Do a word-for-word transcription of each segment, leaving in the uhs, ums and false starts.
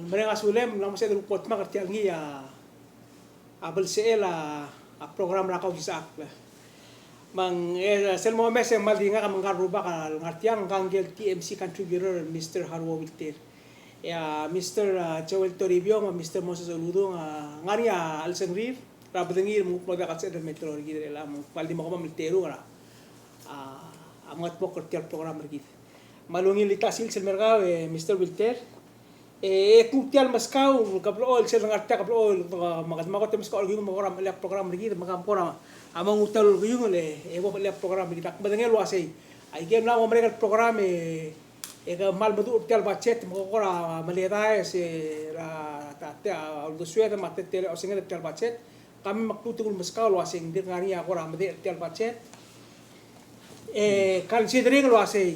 Mereng a sulem, ng mla mo sebeched el kutmak er tia el ngii a, a belsechel a, a program er a Kausisechakl. Me ng, e, sel mo omes e ng kmal di ngak me ngka el rubak el ngar tiang, ngka el T M C contributor, Mister Haruo Wilter. E a Mister, a, Joel Toribiong, a Mister Moses Uludong, a, ngar er ngii a chelsengrir er a bedengir me ng kuk mo diak el sebeched el me teru er kid er chelechang, me ng kmal di mo kemam el terung er a, a, a mengetmokl er tia el program er kid. Me a ungil el tia el sils el mer kau, e, Mister Wilter. E, e kuk tia el meskau, ke blechoel sel ngar tia, ke blechoel, me kede mo kot el meskau el kuk mo kora mechelii a program er kid, me ke mo kora, a, mo nguu tia el kuk el, e, e bo mechelii a program er kid. Ak medengei el uasei, aike el mla mo merek el program, e, e ke kmal meduch er tia el budget, me ke kora meledaes, e, er a, ta, ta, uldesued, me a te, te, osenged er tia el budget. Ka me ak lmuut el meskau el uasei ng dirk ngar er ngii a kora medechel er tia el budget. E, considering el uasei,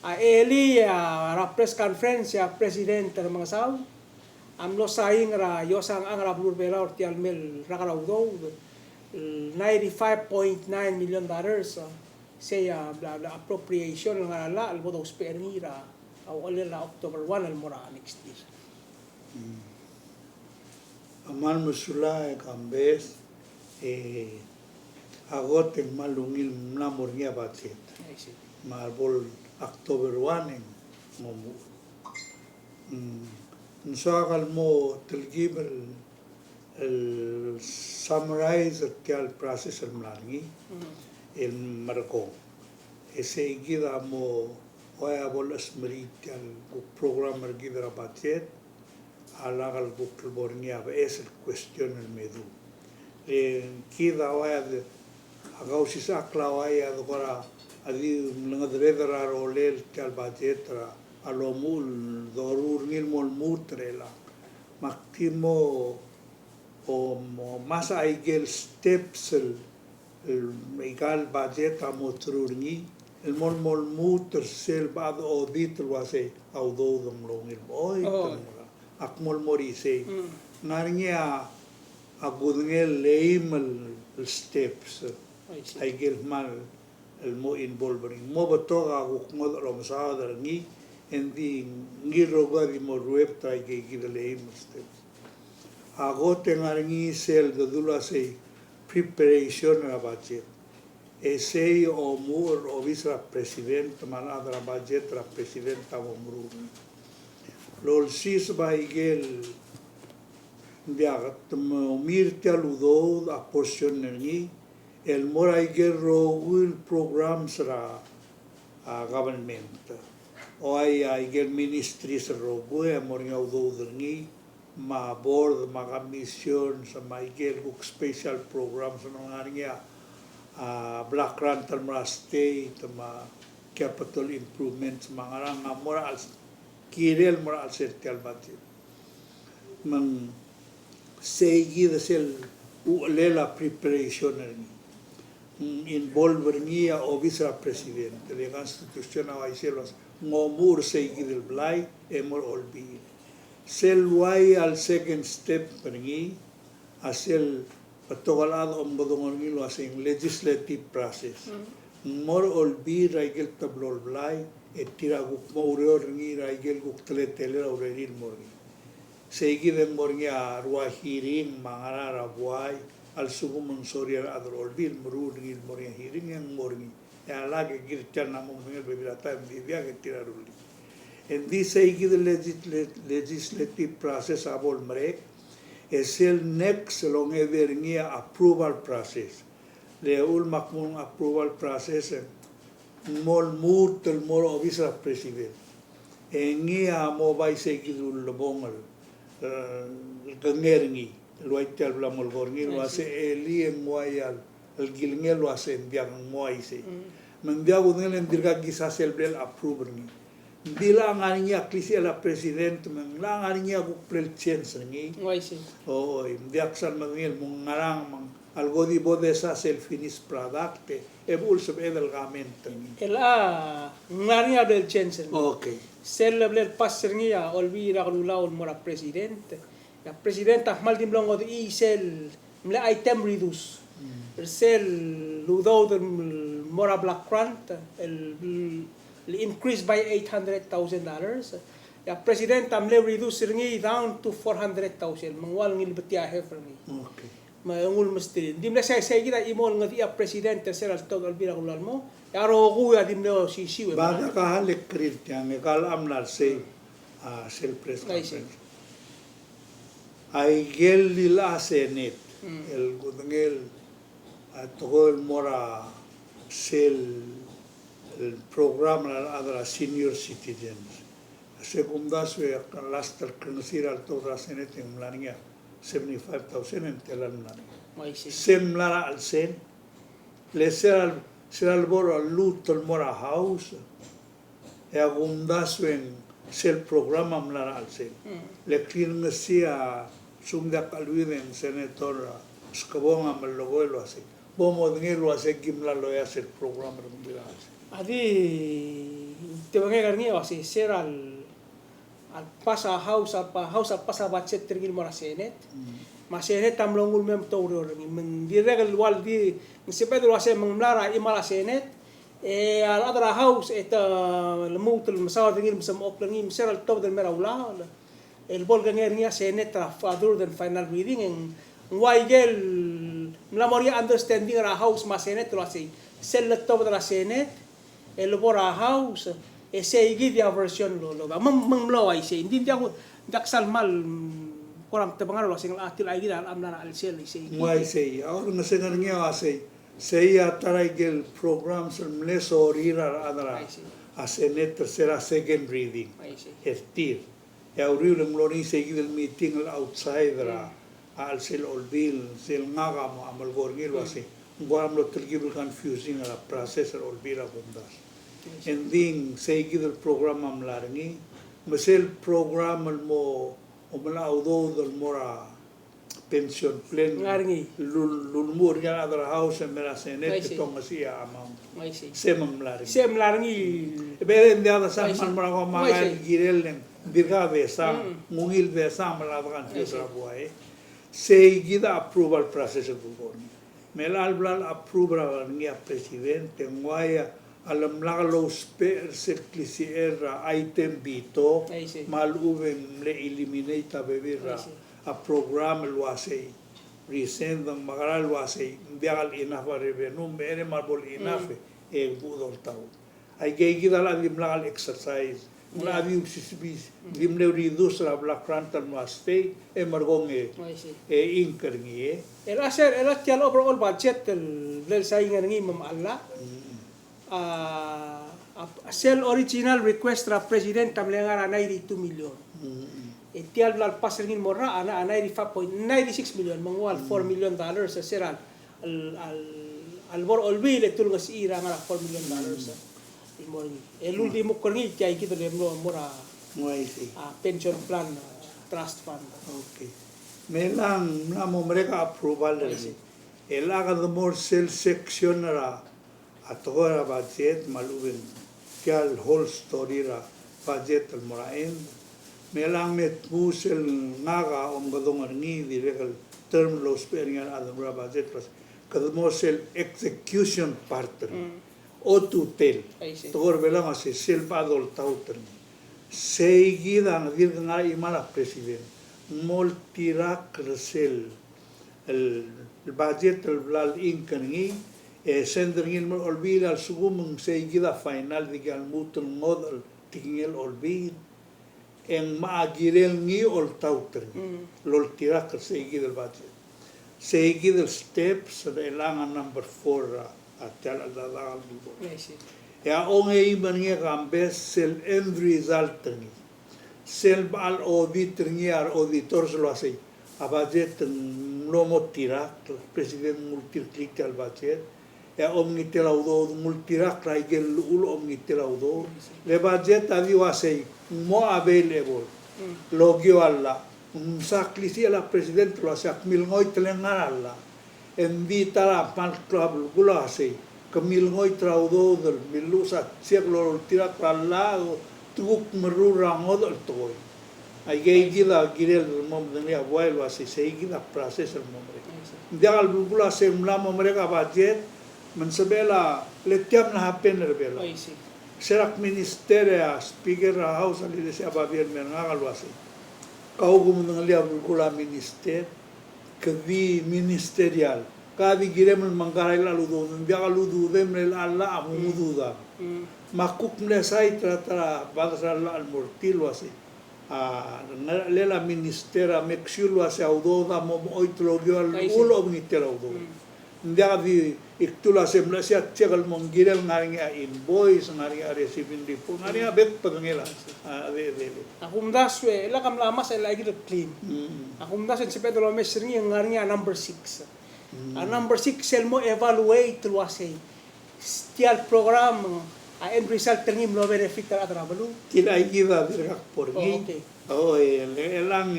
a, elii, a, er a press conference, a, President Remengesau a mlo sain er a iosang er a beluu er a Belau er tia el mei el rak er a udoud, el ninety-five point nine million dollars, a, sei a, bla, bla, appropriation el ngar er a llach el bo dousbech er ngii er a, a uchelel a October one el mo er a next year. Mm. A kmal mesulang e Kambes, e, a kot e ng kmal ungil, mla mo er ngii a budget. I see. Me a bo el October one e ng omuchel. Mm. Ng soak el mo telkib el, el summarize er tia el process el mla er ngii, mm, el merekong. E sei kid a mo, ua a bo lsmeriid tia el kuk program er kid er a budget, a lak el kuk lebo er ngii a beches el question el me dmu. Le kid a ua a de, a Kausisechakl a ua a de kora a di mlengedereder a rolel tia el budget er a lomuchel el doruul er ngii el mo lmuut er chelechang. Me ak di mo, o, mo mes aike el steps el el, aika el budget a mo through er ngii, el mo, mo lmuut er sel bechad el audit el uasei a udoud a mlo ungil mo, oi, oh, te mla. Ak mo, mo er isei. Mm. Ngar er ngii a, a kudengei el eim el, el steps. I see. Aike el kmal el mo involve er ngii. Mo betok a kuk ngodech el omesaod er ngii, e ng di ngii el rokui a di mo ruebet er aike kid el eim el steps. A kot e ngar er ngii sel dedu el uasei preparation er a budget. E sei a omuchel er a obis er a president, me a rechad er a budget er a president a mo meruul. Lolsiseb aike el, ng diak, te mo mei er tia el udoud a portion er ngii, el mo er aike el rokui el programs er a, a, government. Ua aike el ministries el rokui, e mo er ngii a udoud er ngii, me a board, me a commissions, me aike el kuk special programs, me ng ngar er ngii a, a, block grant el mo er a state, me a capital improvements, me a ngerang a mo er a chelsel, kirel mo er a chelsel tia el budget. Me ng sei kid sel uchelel a preparation er ngii. Ng involve er ngii a obis er a president, le constitution a uaisei el uasei ng omuchel er sei kid el blai e mo er a olbiil. Sel uai a le second step er ngii a sel betok el chad a omekedong er ngii el uasei ng legislative process. Mm. Ng mo er a olbiil er aike el teblo el blai, e tir a kuk mo oureor er ngii er aike el kuk teletelel a urerir el mo er ngii. Sei kid e ng mo er ngii a rua hearing me a ngerang er a buai, a lsekum ng sorir a rechad er a olbiil el meruul er ngii el mo er ngii a hearing e ng mo er ngii. E a lak e kid tia el mla mo medengei el bebil er a taem e ng di diak e tir a rullii. E ng di sei kid el legis-, le-, legislative process a bo lemerek, e sel next el ongedei er ngii a approval process. Le uchul me ak mo approval process e ng mo lmuut el mo er a obis er a president. E ngii a mo bai sei kid el ulebongel, e, el kengei er ngii. El uai tia el bla molekoi er ngii el uasei elii e ng uai a le kilengei el uasei ng diak, ng uaisei. Mm. Me ng diak kudengei e ng dirkak kisa sel blal approve er ngii. Ng di locha ngar er ngii a klisichel a president, me ng locha ngar er ngii a kuk blal change er ngii. Uaisei. Oi, ng diak sel medengei el mo ngerang me ng a leko di bo desa sel finished product, e bo el sebeched el comment er ngii. El a, ngar er ngii a blal change er ngii. Okay. Sel blal pass er ngii a olbiil er a kelulau el mo er a president. A president a kmal di mlo ngodechii sel mle item reduce. Mm. Er sel udoud el mo er a block grant, el, el increase by eight hundred thousand dollars. E a president a mle reduce er ngii down to four hundred thousand, me ng ua el ngilbetii a half er ngii. Okay. Me ng ulemesterir. Ng di mle sei, sei kid a chimo el ngedechii a president er se er a letobed el Olbiil er a Kelulau el mo. E a rokui a di mle osisiu e. Ba, diak a hal e krir tiang, e ka locha mla er sei, a, sel press conference. Aike el lilia Senate, el kudengei a tekoi el mo er a sel, el program er a rechad er a senior citizens. Se kumdasu e last el krengesii er a letobed er a Senate e ng mla er ngii a seventy-five thousand e ng tela el mla er ngii. Uaisei. Se ng mla er a chelsel, le se er a, se er a lebo er a lluut el mo er a House, e a kumdasu e ng sel program a mla er a chelsel. Le krengesii a sum diak a cheleuid e ng Senator Skebong a melekoi el uasei, bo modengei el uasei ki mla loia sel program er a Olbiil er a Kelulau. A di, te mengkar er ngii el uasei, se er a le pass a House, a pa-, House a pass a budget er ngii el mo er a Senate. Me a Senate a mlo nguu el mei me te oureor er ngii. Me ng dirrek el ua le di, ng sebeched el uasei me ng mla er a chimal a Senate, e a rechad er a House e te lmuut el mesaod er ngii el mesemechokl er ngii, me se er a letobed el mei er a ulaol, el bo lekengei er ngii a Senate er a third and final reading, e ng ua ikel mla mo er ngii a understanding er a House me a Senate el uasei, sel letobed er a Senate el bo er a House, e sei kid a version el lo, lo, me ng, me ng mlo uaisei. Ng di, ng diak, ng diak sal kmal, mm, kora te mengar el uasei ng locha tir a ikid a mla er a chelsel, isei. Ng uaisei, a orrenges er ngii a uasei, sei a ta er a ikel programs el mle sorir a rechad er a, a Senate er se er a second reading. Aisei. Er tir. E a uriul e ng mlo er ngii sei kid el meeting el outside er a, a chelsel Olbiil, sel ngak a mo, a melekoi er ngii el uasei, ng kora mlo telkib el confusing er a process er a Olbiil er a kumdasu. Aisei. Engdi ng sei kid el program a mla er ngii, me sel program el mo, omelai a udoud el mo er a pension plan. Ngar er ngii. Lul-, lulmuchel er ngii a rechad er a House e mei er a Senate, aisei, e te ongesii a amount. Aisei. Se me ng mla er ngii. Se me ng mla er ngii. E be ng diak a desang, aisei, me ng mla er ngii, me ng, aisei, kirel e ng dirkak desang, mm, ng ungil desang me a lak de confuse, aisei, er a buai. Sei kid a approval process el kuk mo er ngii. Me a le bla el approve er ngii a president, e ng uaia a lemlak lousbech er sel klisichel er a item veto, aisei, me a lechub e ng mle eliminate a bebil er a, aisei, a program el uasei, resend, me a kora el uasei, ng diak el enough a revenue, me a ere me a bo le enough, mm, e kuk doltaut. Aike kid a locha dimlak el exercise. Ng locha, yeah, di usisbis, mm, di mle reduce er a block grant el mo er a state, e merekong e, aisei, e ink er ngii, e. El a sel, el a tia el overall budget el, el sain er ngii me a llach. Mm. A, a, sel original request er a president a mle ngar er a ninety-two million. Mm. E tia el bla lepass er ngii el mo er a, a, a ninety-five point, ninety-six million, me ng ua el four million dollars, se er a, el, el, el bo er a Olbiil e te ulengesechii er a ngar er a four million dollars. Mm. El mo er ngii. El uldimukl er ngii, tia ikid el mlo, mo er a, oh, I see, a pension plan, a, trust fund. Okay. Me ng mla mo merek a approval er ngii. I see. El a kede mo er sel section er a, a tekoi er a budget, me a lechub e ng tia el whole story er a budget el mo er a end. Me ng mla me tmuu sel ngak a omkedong er ngii, dirrek el term el lousbech er ngii a rechad el mo er a budget, plus kede mo sel execution part er ngii. Mm. Otutel. I see. Tekoi er a Belau a se sel bo doltaut er ngii. Sei kid a ng dirk ngar er a chimal a president. Ng mo oltirakl er sel el, el budget el bla link er ngii, e send er ngii el mo er a Olbiil a lsekum ng sei kid a final, dikea lmuut el ngodech el tekingel Olbiil, e ng mocha kirel ngii oltaut er ngii. Mm. El oltirakl er sei kid el budget. Sei kid el steps er chelechang a number four er a, a tia el cheldechedechal el bol. I see. E a ongeim er ngii a kambes sel end result er ngii. Sel bo el audit er ngii a re auditors el uasei, a budget ng mlo mo tirakl, president ng ultirakl er tia el budget, e a omengitel a udoud ng ultirakl er a ikel llechul a omengitel a udoud. Le budget a di uasei ng mo available. Mm. Lokiu a llach, ng msa klisichel a president el uasei ak milengoit el ngar er a llach. E ng di ta er a kmal klou a belkul a uasei, ke milengoit er a udoud el milluches a check el oltirakl er a llach, te kuk meruul er a ngodech el tekoi. Aike kid a kirel el mo medengelii a buai el uasei, sei kid a process el mo merek. Ng diak el belkul a se ng mla mo merek a budget, me ng sebechel a le tia mla happen er a Belau. I see. Se er a minister e a Speaker er a House a lilechesii a babier el mer ngak el uasei, kau ke medengelii a belkul a minister, ke di ministerial. Ka di kirem el mengkar a llach el udoud, ng diak el ududem el llach a mo ududam. Me a kuk mle sait er a ta er a bades er a llach el mo er tir el uasei, a ngerchelel a minister a make sure el uasei a udoud a mo mechoit el okiu a uchul a obengterir a udoud. Ng diak di iktu el uasei mle sei a check el mo ng kirel ngar er ngii a invoice, ngar er ngii a receiving report, ngar er ngii a bek el bedengel a, a, de, de, de. A kumdasu e, e lak a mla mes e lak a kid el clean. A kumdasu e ng sebeched el omes er ngii e ngar er ngii a number six. A number six el mo evaluate el uasei tia el program a end result er ngii a mlo benefit er a rechad er a beluu. Tia el kid a dirkak bo er ngii. Oh, okay. O, e, e, e lang,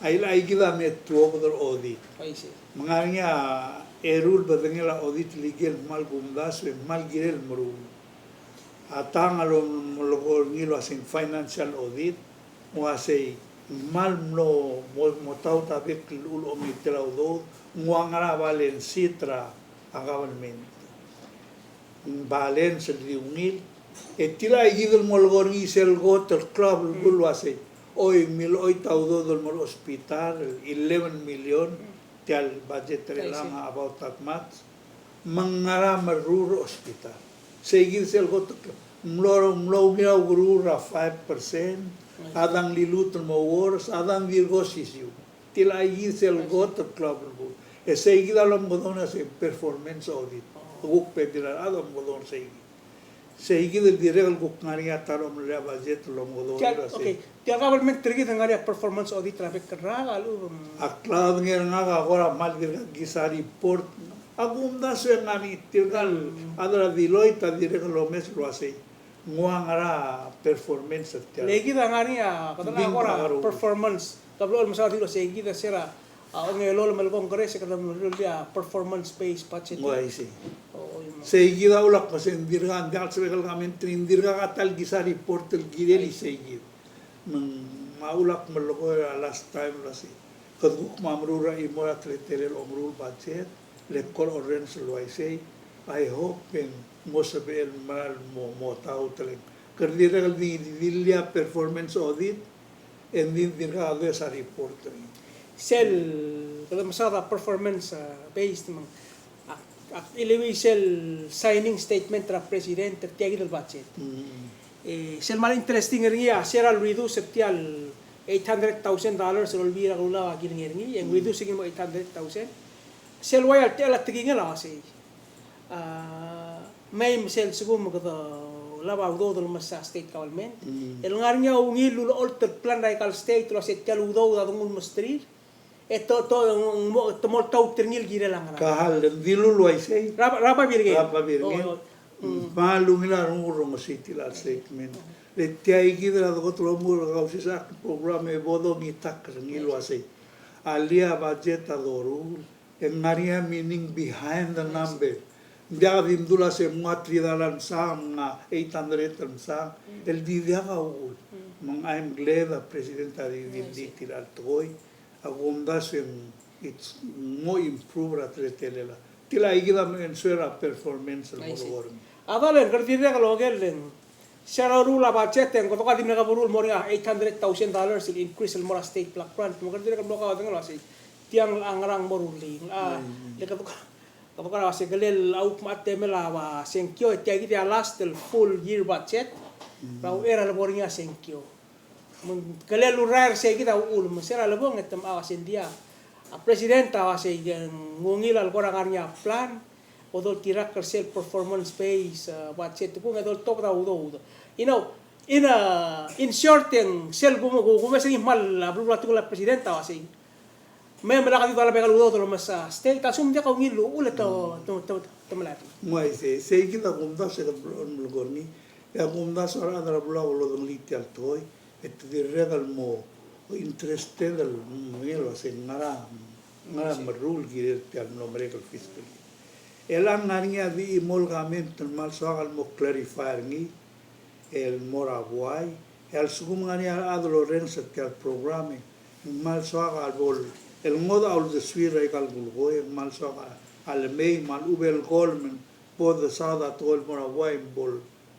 a, tia el kid a me tuobed er a audit. I see. Me ng ngar er ngii a eru el bedengel a audit el ikel kmal kumdasu e kmal kirel el meruul. A tang a lo, lo melekoi er ngii el uasei ng financial audit, ng uasei ng kmal mlo, mo, mo taut a bek el uchul a obengterir a udoud, ng ua ngera a balance sheet er a government. Ng balance el di ungil, e tia el kid el mo melekoi er ngii sel kot el klou a belkul el uasei, oi, ng milechoit a udoud el mo er a hospital, eleven million, tia el budget er chelechang a about that much. Me ng ngera a meruul er a hospital. Sei kid sel kot el klou. Mlo, mlo ungil a ukeruul er a five percent, a dang liluut el mo worse, a dang di ko sisiu. Tia el kid sel kot el klou a belkul. E sei kid a lomekedong er a sei performance audit. Kuk bebil a rechad a omekedong er sei kid. Sei kid el dirrek el kuk ngar er ngii a ta er a omerellel a budget el omekedong er a sei. Okay. Tia el government er kid a ngar er ngii a performance audit er a bek el rak a lechub. A klou a ngar er ngak a kora kmal dirkak kisa report. A kumdasu e ng ngar er ngii tirka el chad er a Deloitte a dirrek el omes el uasei ng ua ngera a performance er tia el. Le kid a ngar er ngii a, kede ng kora performance. Ka blechoel mesaod el uasei kid a se er a, a, ongelolem el Congress e kede meruul a performance based budget. Ng uaisei. O, o, oi me. Sei kid a ulak me se ng dirkak, ng diak el sebechek el comment er ngii, ng dirkak a ta el kisa report el kirel. I see. Sei kid. Me ng, me a ulak melekoi er a last time el uasei, kede kuk mo meruul er a chimo er a teletelel a omeruul budget, le kora orrenges el uaisei, I hope e ng mo sebechel el mera el mo, mo taut el. Kede dirrek el di, di, di llia performance audit, e ng di dirkak a desa report er ngii. Sel, kede mesaod a performance, a, based me ng, a, a, iliuii sel signing statement er a president er tia kid el budget. Mm. E, sel kmal interesting er ngii a se er a le reduce er tia el eight hundred thousand dollars el Olbiil er a Kelulau a kilengei er ngii, e ng reduce er ngii el mo eight hundred thousand. Sel uaia el techall a tekingel a uasei. A, mei me sel lsekum kede olab a udoud el omes a state government. Mm. El ngar er ngii a ungil el ulecholt el plan er aika el state el uasei tia el udoud a de nguu el mesterir. E te, te, mo, te mo oltaut er ngii el kirel a ngerang. Ka hal, ng dilu el uaisei. Er a, er a babier er ngii. Er a babier er ngii. O, o. Mm. Me a ungil a renguk el rongesii tia el statement. Le tia kid er a dekot el omuchel er a Kausisechakl el program e bo dongitakl er ngii el uasei a llia budget a doruul, e ng ngar er ngii a meaning behind the number. Ng diak di mdu el uasei ng ua three dollar el msang, ng ua eight hundred el msang, el di diak a uchul. Me ng, I'm glad a president a di, di, di tir a tekoi. A kumdasu e ng, it's mo improve er a teletelel a. Tia kid a mo ensure a performance el mo er ngii. A dal e ng kede dirrek el oker el ng se er a ruul a budget e ng kede ko di mle kemeruul el mo er ngii a eight hundred thousand dollars el increase el mo er a state block grant. Me kede dirrek el mo kaodengei el uasei tiang a ngerang mo rullii. A, le kede ko, kede ko el uasei kelel a kuk mo temel a ua sengkio e tia kid a last el full year budget er a uchei er a lebo er ngii a sengkio. Me ng kelel urael er sei kid a uchul, me se er a lebong e te mla uasei ng diak. A president a uasei ng ungil a le kora ngar er ngii a plan, bo doltirakl er sel performance base, a, budget, kung e doltobed a udoud. You know, in a, in short, e ng sel kumes, kumes er ngii kmal a belkul a tekoi er a president a uasei me, me lak di dolab aika el udoud el omes a state, a lsekum ng diak a ungil el uchul e te, te, te, te melai. Ng uaisei, sei kid a kumdasu e kede blechoel melekoi er ngii, e a kumdasu a rechad er a beluu a lodengelii tia el tekoi, e te dirrek el mo interested el, mm, el uasei ngera, ngera meruul el kirel tia el mlo merek el fiscal year. E le ng ngar er ngii a di chimo el comment el kmal soak el mo clarify er ngii, el mo er a buai, e a lsekum ng ngar er ngii a rechad el orrenges er tia el program e ng kmal soak a lebo el ngodech a uldesuir er aika el kulekoi, e ng kmal soak a lemei me a lechub e le call me bo desaod a tekoi el mo er a buai me bo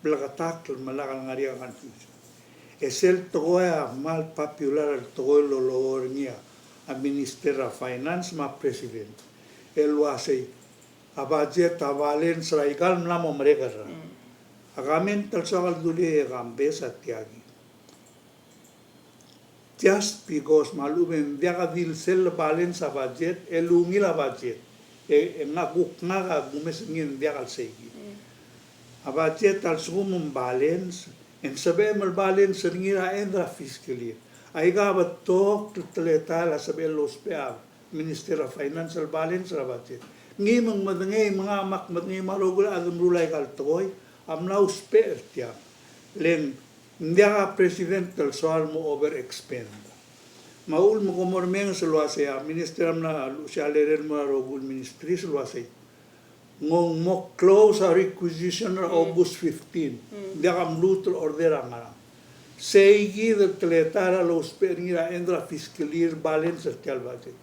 bleketakl me lak el ngar er ngii a confusion. E sel tekoi a kmal popular el tekoi el lolekoi er ngii a Minister er a Finance me a President el uasei a budget a balance er a ikal mla mo merek er a. Mm. A comment el soak el dulii e kambes a tia kid. Just because me a lechub e ng diak di el sel balance a budget, el ungil a budget. E, e ngak kuk ngak a kumes er ngii e ng diak el sei kid. Mm. A budget a lsekum ng balance, e ng sebechem el balance er ngii er a end er a fiscal year. Aika a betok el teletael a sebechel el ousbech a Minister er a Finance el balance er a budget. Ngii me ng medengei, me ngak me ak medengei me a rokui el chad el meruul aika el tekoi a mla ousbech er tiang. Le ng ng diak a president el soal mo over expend. Me a uchul me kom mo remenges el uasei a minister a mla luchesii a letter el mo er a rokui el ministries el uasei ng mo close a requisition er a August fifteen. Ng diak a mluut el order a ngerang. Sei kid el teletael a lousbech er ngii er a end er a fiscal year balance er tia el budget.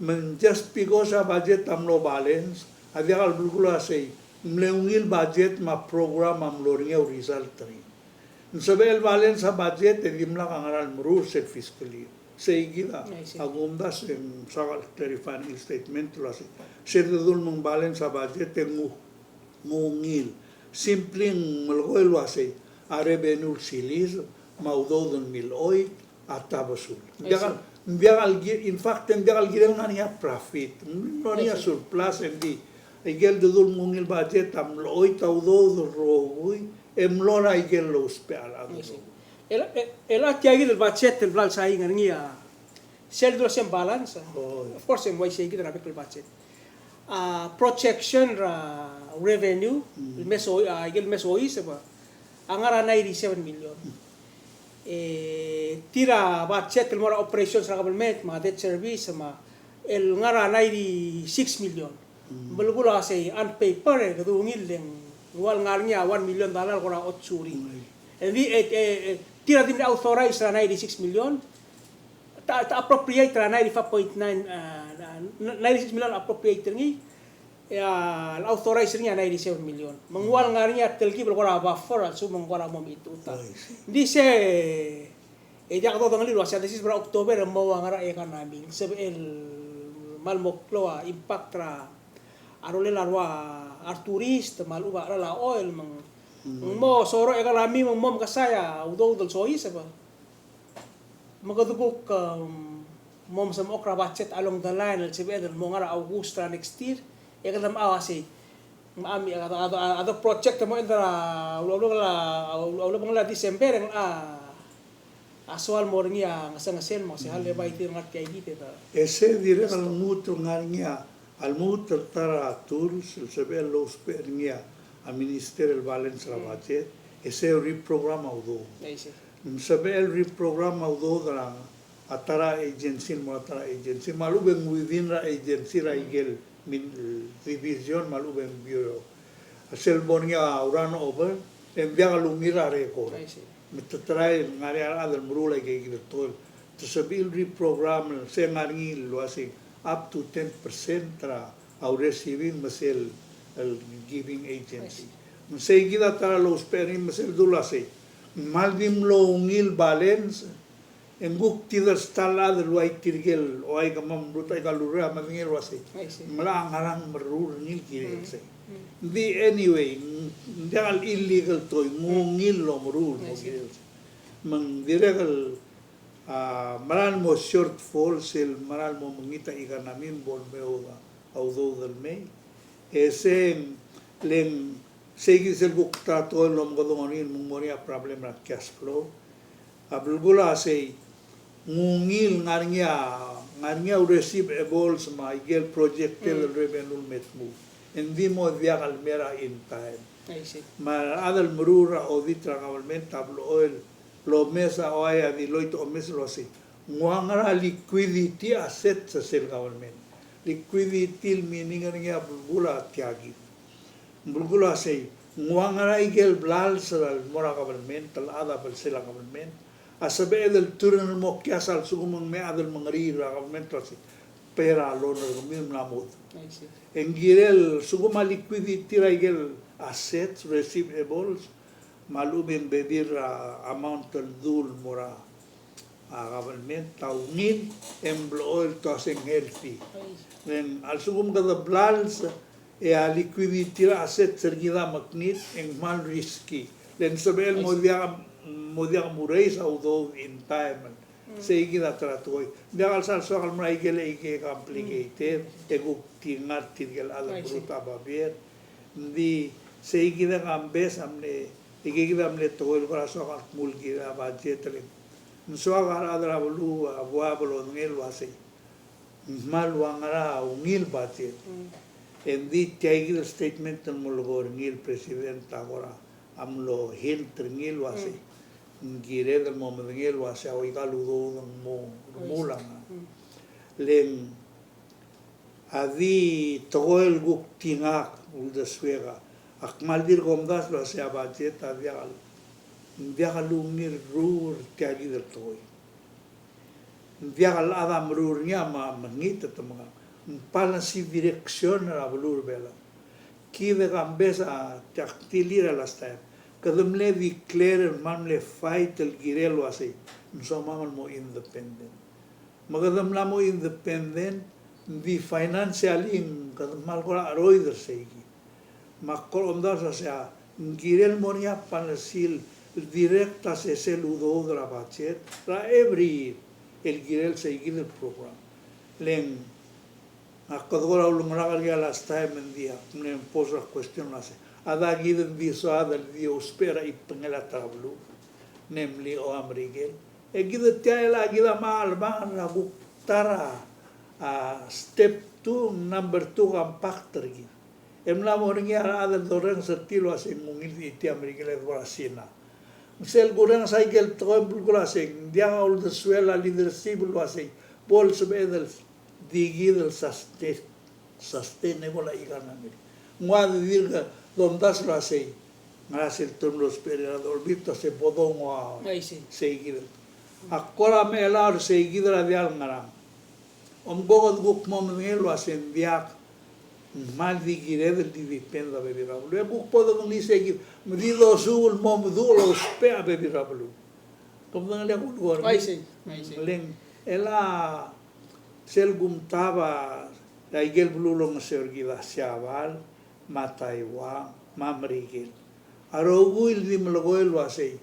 Me ng just because a budget a mlo balance a diak el belkul a sei ng mle ungil budget me a program a mlo er ngii a result er ngii. Ng sebechel balance a budget e dimlak a ngera el meruul er sel fiscal year. Sei kid a, I see, a kumdasu e ng soak el clarifying statement el uasei. Sel dedu el me ng balance a budget e ng ungil. Simply ng melekoi el uasei a revenue el siliseb me a udoud el milechoit a tabesul. Ng diak el, I see, ng diak el ki-, in fact, ng diak el kirel ngar er ngii a profit. Ng mlo er ngii a surplus, e ng di. Aike el dedu el me ng ungil budget a mlechoit a udoud el rokui e mlo er a ikel lousbech a rechad el rokui. El, el, el a tia kid el budget el bla lsain er ngii a sel dula se ng balance. Of course, e ng uaisei kid er a bek el budget. A projection er a revenue, el mes oi-, a, ikel mes oiseb a ngar er a ninety-seven million. E tir a budget el mo er a operations er a government, me a debt service, me a el ngar er a ninety-six million. Belkul a sei on paper e kede ungil e ng ua el ngar er ngii a one million dollar el kora otsuri. E di, e, e, e, tir a di mle authorize er a ninety-six million, te, te appropriate er a ninety-five point nine, a, ninety-six million appropriate er ngii, e a, el authorize er ngii a ninety-seven million. Me ng ua el ngar er ngii a telkib el kora buffer a lsekum ng kora mo mechitechut a. Ng di se, e diak dodengelii el uasei a desiseb er a October e mo ua ngera a economy. Ng sebechel el kmal mo klou a impact er a rolel a rua, a retourist, me a lechub a cheral a oil, me ng, mm, mo soroch a economy, me ng mo mekesai a udoud el soiseb. Me kede kuk, um, mo mesemechokl er a budget along the line el sebeched el mo ngar er a August er a next year, e kede mla uasei. Me a, a, a, a, a project el mo end er a, ula, ula, ula, ula, ula December, e ng, a, a soal mo er ngii a ngesengesel, me se hal e bai tir ngar tia ikid e. E se dirrek el lmuut el ngar er ngii a, a lmuut el ta er a tools el sebechel el lousbech er ngii a minister el balance er a budget, e se reprogram a udoud. Ng sebechel el reprogram a udoud er a, a ta er a agency el mo er a ta er a agency, me a lechub e ng within er a agency er a ikel min, division me a lechub e ng bureau. A sel bo er ngii a run over, e ng diak lungil er a record. Me te try el ngar er ngii a rechad el meruul aike kid el tekoi. Te sebechir el reprogram el se ngar er ngii el uasei up to ten percent er a receiving me sel, el giving agency. Me sei kid a ta er a lousbech er ngii me sel dula sei. Ng kmal di mlo ungil balance, e ng kuk tibir a ta el chad el ua tirke el ua ikemam el mrutech aika el ureor a medengei el uasei. Ng mla ngerang merur er ngii el kirel sei. Ng di anyway, ng diak el illegal tekoi, ng ungil el omeruul el mo kirel sei. Me ng dirrek el, a, mera el mo shortfall sel mera el mo mekngit a economy me bo lemeoud a udoud el mei. E se le ng Sei kid sel kuk ta er a tekoi el omekedong er ngii el mo er ngii a problem er a cash flow. A belkul a sei ng ungil ngar er ngii a, ngar er ngii a receivables me a ikel projected el revenue el me tmuu. Ng di mo diak el mei er a in time. Me a rechad el meruul er a audit er a government a blechoel el omes a, ua ia Deloitte a omes el uasei ng ua ngera a liquidity assets er sel government. Liquidity el meaning er ngii a belkul a tia kid. Belkul a sei, ng ua ngera ikel blals el mo er a government, el chad a blals er a government a sebeched el turn el mo cash a lsekum ng mei a chad el mengeriil er a government el uasei, pay er a loan er kemiu el mla mo. E ng kirel a lsekum a liquidity er a ikel assets, receivables, me a lechub e ng bebil er a amount el dul mo er a, a, government a ungil e ng blechoel el ua se ng healthy. Le ng a lsekum kede blals e a liquidity er a assets er kid a mekngit e ng kmal risky. Le ng sebechel mo diak, mo diak mo raise a udoud in time. Sei kid a ta er a tekoi. Ng diak el sal soak el mera ikel, ikel complicated, e kuk tingar tirkel chad el meruul a babier. Ng di sei kid a kambes a mle, ikei kid a mle tekoi el kora soak a kmul kid a budget le ng soak a rechad er a beluu a bo el odengei el ua sei ng kmal ua ngera a ungil budget. E ng di tia kid el statement el mo lekoi er ngii el president a kora a mlo hint er ngii el ua sei ng kired el mo medengei el ua sei a ua ika el udoud a mo remuul a ngerang. Le ng a di tekoi el kuk tingak uldesuek a kmal dirk omdasu el ua sei a budget a diak el, ng diak el ungil el meruul er tia kid el tekoi. Ng diak el chad a meruul er ngii a mekngit e te mekang. Ng policy direction er a beluu er a Belau. Kid a kambes a tia ktilir a last time. Kede mle declare el kmal mle fight el kirel ua sei ng somam el mo independent. Me kede mla mo independent, ng di financially ng kede kmal kora cheroid er sei kid. Me ak kora omdasu el ua sei a ng kirel mo er ngii a policy el direct a sesei el udoud er a budget er a every year el kirel sei kid el program. Le ng, ak kede kora ulengerak er ngii a last time e ng di ak mle pose er a question el ua sei a da kid ng di soad el di ousbech er a chitengel a ta er a beluu, namely a Merikel. E kid tia el a kid a mla chelebangel er a kuk ta er a, a, step two, number two compact er kid. E mla mo er ngii a rechad el dorrenges er tir el ua sei ng ungil di tia Merikel e debo er a Sina. Sel kurrenges a ikel tekoi el belkul a sei ng diak a uldesuel a leadership el ua sei bo lsebeched el di kid el sustain, sustainable a economy. Ng ua di dirk domdasu el ua sei ngera sel term el lousbech er a Olbiil el ua sei bo dongua sei kid el. Ak kora mechelaol er sei kid er a diak el ngerang. Omko kede kuk mo medengei el ua sei ng diak, ng kmal di kired el di depend a bebil er a beluu. E kuk bo dodengelii sei kid me di dosuub el mo meduch el ousbech a bebil er a beluu. Ke medengelii a kulekoi er ngii? Le ng, e le sel kumtab a ikel beluu el olengeseu er kid a Siabal, me a Taiwan, me a Merikel. A rokui el di melekoi el ua sei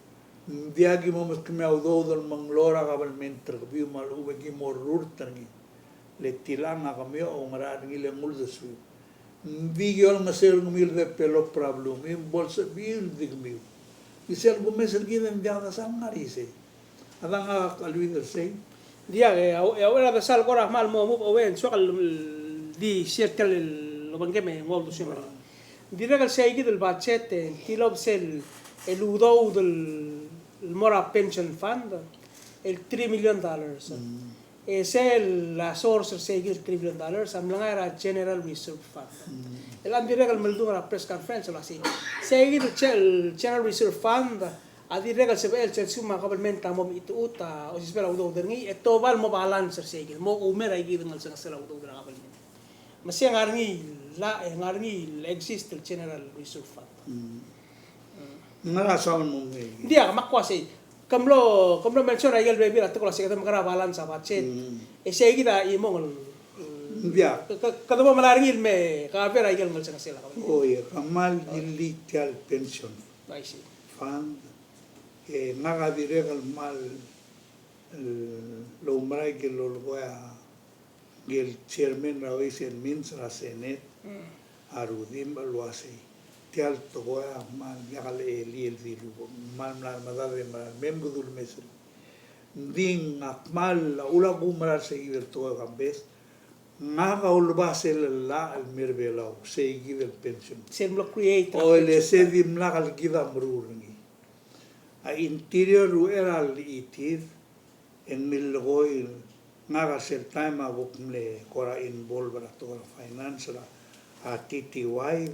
ng diak ki mo meskemiu a udoud el menglora a kabelment er kemiu me a lechub e ki mo rurt er ngii. Le tilechang a kemiu a oungerachel er ngii le ng uldesuiu. Ng di ki olengeseu er kemiu el develop er a beluu, me bo lsebechir el di kemiu. Di sel kumes er kid e ng diak desal ngar er isei. A dang a kcheleuid er sei? Diak, e a, e a uchei er a desal kora kmal mo move away, ng soak el di share tia el obengkem e ng uldesuem. Dirrek el sei kid el budget e ng tilobed sel, el udoud el mo er a pension fund el three million dollars. E sel a source er sei kid el three million dollars a mlengai er a General Reserve Fund. El ng dirrek el meldung er a press conference el ua sei, sei kid el ge-, el General Reserve Fund a dirrek el sebechel el sel sum a government a mo mechitechut a osisebel a udoud er ngii e te oba el mo balance er sei kid, mo oumera ikid el ngelsengesel a udoud er a government. Me sei a ngar er ngii el, e ngar er ngii el exist el General Reserve Fund. Ng ngar er a soal mo mei. Ng diak, me ak ua sei. Ke mlo, ke mlo mention a ikel bebil a tekoi el ua sei kede mekera balance a budget. E sei kid a chimong el, ng diak, ke, ke, kede bo melai er ngii el me cover a ikel ngelsengesel a kabelment. Oi, ke kmal di list tia el pension fund. E ngak a dirrek el kmal, el, loumera ikel lolekoi a ngike el chairman er a Ways and Means er a Senate, a Rudimch el ua sei, tia el tekoi a kmal diak el elii el dilubech, kmal mla er medad e mla er mei me kede ulemes er ngii. Ng di ngak a kmal, a uchul a kumerang er sei kid el tekoi el kambes, ngak a uleba sel llach el mei er a Belau, sei kid el pension. Sel mlo create er a pension. O, e le se dimlak el kid a meruul er ngii. A Interior a uchei er a lechitid, e ng millekoi, ngak a sel taem a kuk mle kora involve er a tekoi er a finance er a T T Y.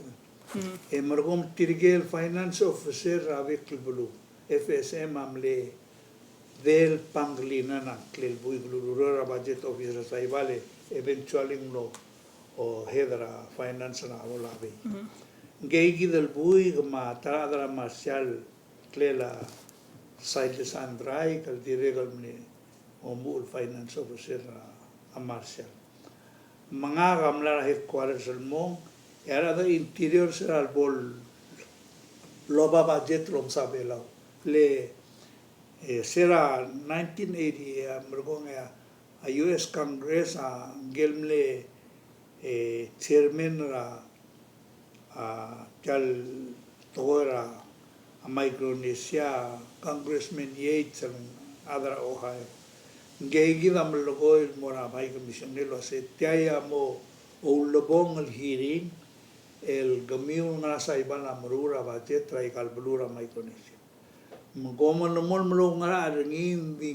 E merekong tirke el finance officer er a bek el beluu, F S M a mle Del Pangilinan a ngklel buik el ureor er a budget officer er a Saibal e eventually ng mlo, o, head er a finance er a Ollei. Ngii kid el buik me a ta er a chad er a Marshall Ngklel a Silas Andraik el dirrek el mle omuchel el finance officer er a Marshall. Me ngak a mla er a headquarters el mong, e a rechad er a Interior se er a lebo loba budget el omsa Belau. Le, e, se er a nineteen eighty, e, a merekong e a, a U S Congress a ngike el mle, e, chairman er a a, tia el tekoi er a, a Micronesia, Congressman Yates el chad er a Ohio. Ngii kid a melekoi el mo er a High Commissioner el uasei tia a mo ulebongel el hearing el kemiu el ngar er a Saipan a meruul er a budget er aika el beluu er a Micronesia. Me kom mo, mo, mo oungerachel er ngii, ng di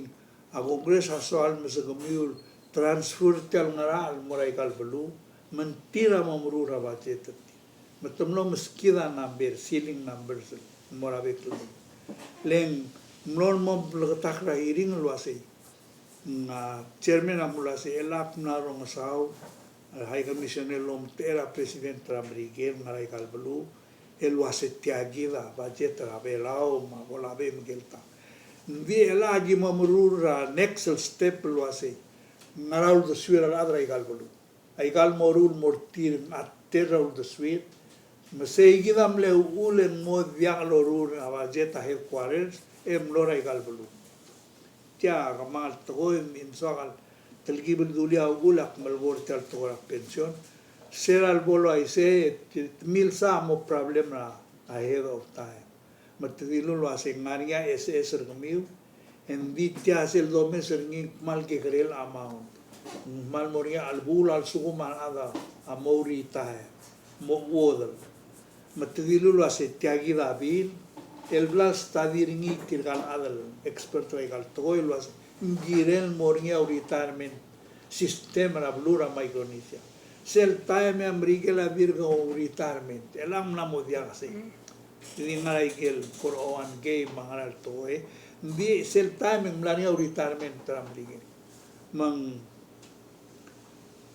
a Congress a soal me se kemiu el transfer tia el ngerachel el mo er aika el beluu, me ng tir a mo meruul er a budget er tir. Me te mlo meskid a number, ceiling numbers el mo er a bek el. Le ng mlo mo bleketakl er a hearing el uasei, ng a chairman a mlo uasei, e ak mla rongesau, a High Commissioner el omtechei er a President er a Merikel el ngar er aika el beluu, el uasei tia kid a budget er a Belau me a bo lobengkel ta. Ng di e aki mo meruul er a next el step el uasei, ng ngera uldesuir a rechad er aika el beluu. Aika el moruul el mo er tir a tir er a uldesuir. Me sei kid a mle uchul e ng mo diak loruul a budget a headquarters, e mlo er aika el beluu. Tia kemanget el tekoi, me ng soak el telkib el dulii a uchul e ak melekoi er tia el tekoi er a pension. Se er a lebo el uaisei, te milsa a mo problem er a ahead of time. Me te dilu el uasei ng ngar er ngii a S S er kemiu, e ng di tia sel domes er ngii ng kmal kekerei el amount. Ng kmal mo er ngii a chelebuul a lsekum a rechad a mo retire, mo chuodel. Me te dilu el uasei tia kid a bill, el bla el study er ngii tirka el chad el expert er aika el tekoi el uasei ng kirel mo er ngii a retirement system er a beluu er a Micronesia. Sel taem e a Merikel a dirk retirement, e ng mla mo diak sei. Ng di ngar er a ikel four oh one K me a ngar er a tekoi. Ng di sel taem e ng mla er ngii a retirement er a Merikel. Me ng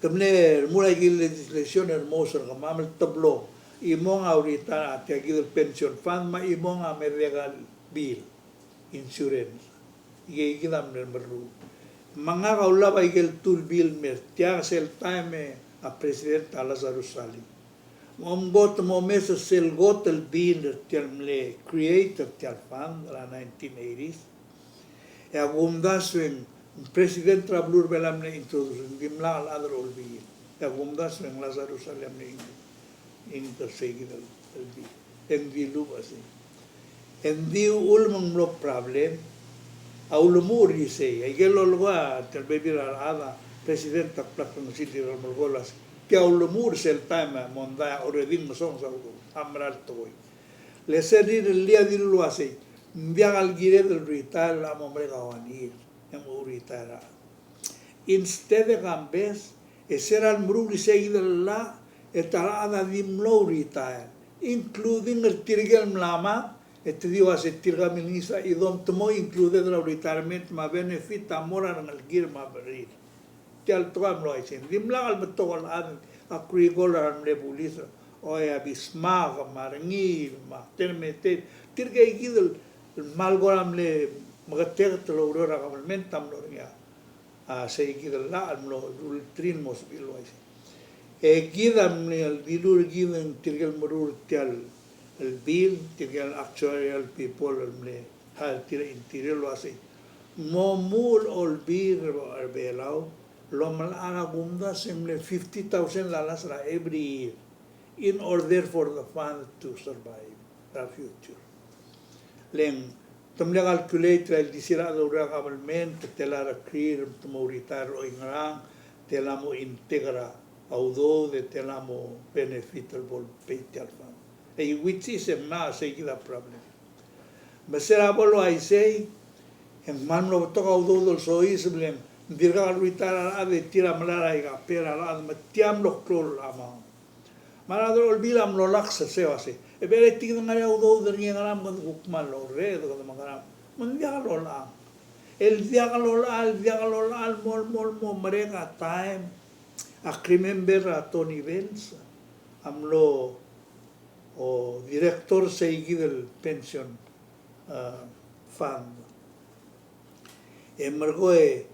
Te mle remuul a ikel legislation el mo er kemam el teblo. Chimong a retire, a tia kid el pension fund, me a chimong a medical bill, insurance. Ikei kid a mle meruul. Me ngak a ulab a ikel two el bill el mer tiang sel taem e a president a Lazarus Salii. Me omko te mo omes er sel kot el bill er tia el mle create er tia el fund er a nineteen eighties. E a kumdasu e ng president er a beluu er a Belau a mle introduce, ng dimlak el chad er a Olbiil. E a kumdasu e ng Lazarus Salii a mle introduce er sei kid el bill. E ng dilubech sei. E ng di uchul me ng mlo problem a ulemuchel er isei. Aike el lolekoi a tia el bebil er a rechad, a president a kmal klengesii el dirrek el melekoi el uasei tia ulemuchel er sel taem e mondai a already ng mesonges a udoud a mera el tekoi. Le sel rirellii a dilu el uasei ng diak el kired el retire el mo merek a one year e mo retire. Instead e Kambes, e se er a lemeruul er isei kid el llach, e ta el chad a di mlo retire, including er tirke el mla mad, e te di uasei tirka el milengiis a chidom te mo included er a retirement me a benefit a mo er a rengelekir me a berir. Tia el tekoi a mlo uaisei. Ng dimlak el betok el chad, a Krikol er a mle bulis, oi a Bismarck, me a Rengiil, me a Termeteet, tirke kid el kmal kora mle meketeket el oureor er a government a mlo er ngii a, a, sei kid el llach el mlo rullii el mo sebechir el uaisei. E kid a mle dilu er kid e ng tirke el meruul er tia el bill, tirke el actuarial people el mle hire er tir er a Interior el uasei ng mo omuchel a Olbiil er a Belau el omelechar a kumdasu e ng mle fifty thousand dollars er a every year in order for the fund to survive the future. Le ng te mle calculate er a ildisir a chad el oureor er a government, te tela a rekrir, te mo retire er oingerang, tela mo intake er a udoud, e tela mo benefit el bo el pay tia el fund. E which is e ng mla sei kid a problem. Me se er a bo el uaisei, e ng kmal mlo betok a udoud el soiseb, le ng dirkak el retire a rechad e tir a melai er aika el pay er a rechad me tia mlo klou el amount. Me a rechad er a Olbiil a mlo laks er sei el uasei, e berei tia kid el ngar er ngii a udoud er ngii e ngera me kede kuk kmal orreked, kede mekerang? Me ng diak lolechang. El diak lolechang, el diak lolechang el mo, mo, mo merek a taem. Ak remember a Tony Bells a mlo, o, director er sei kid el pension, uh, fund. E merekong e,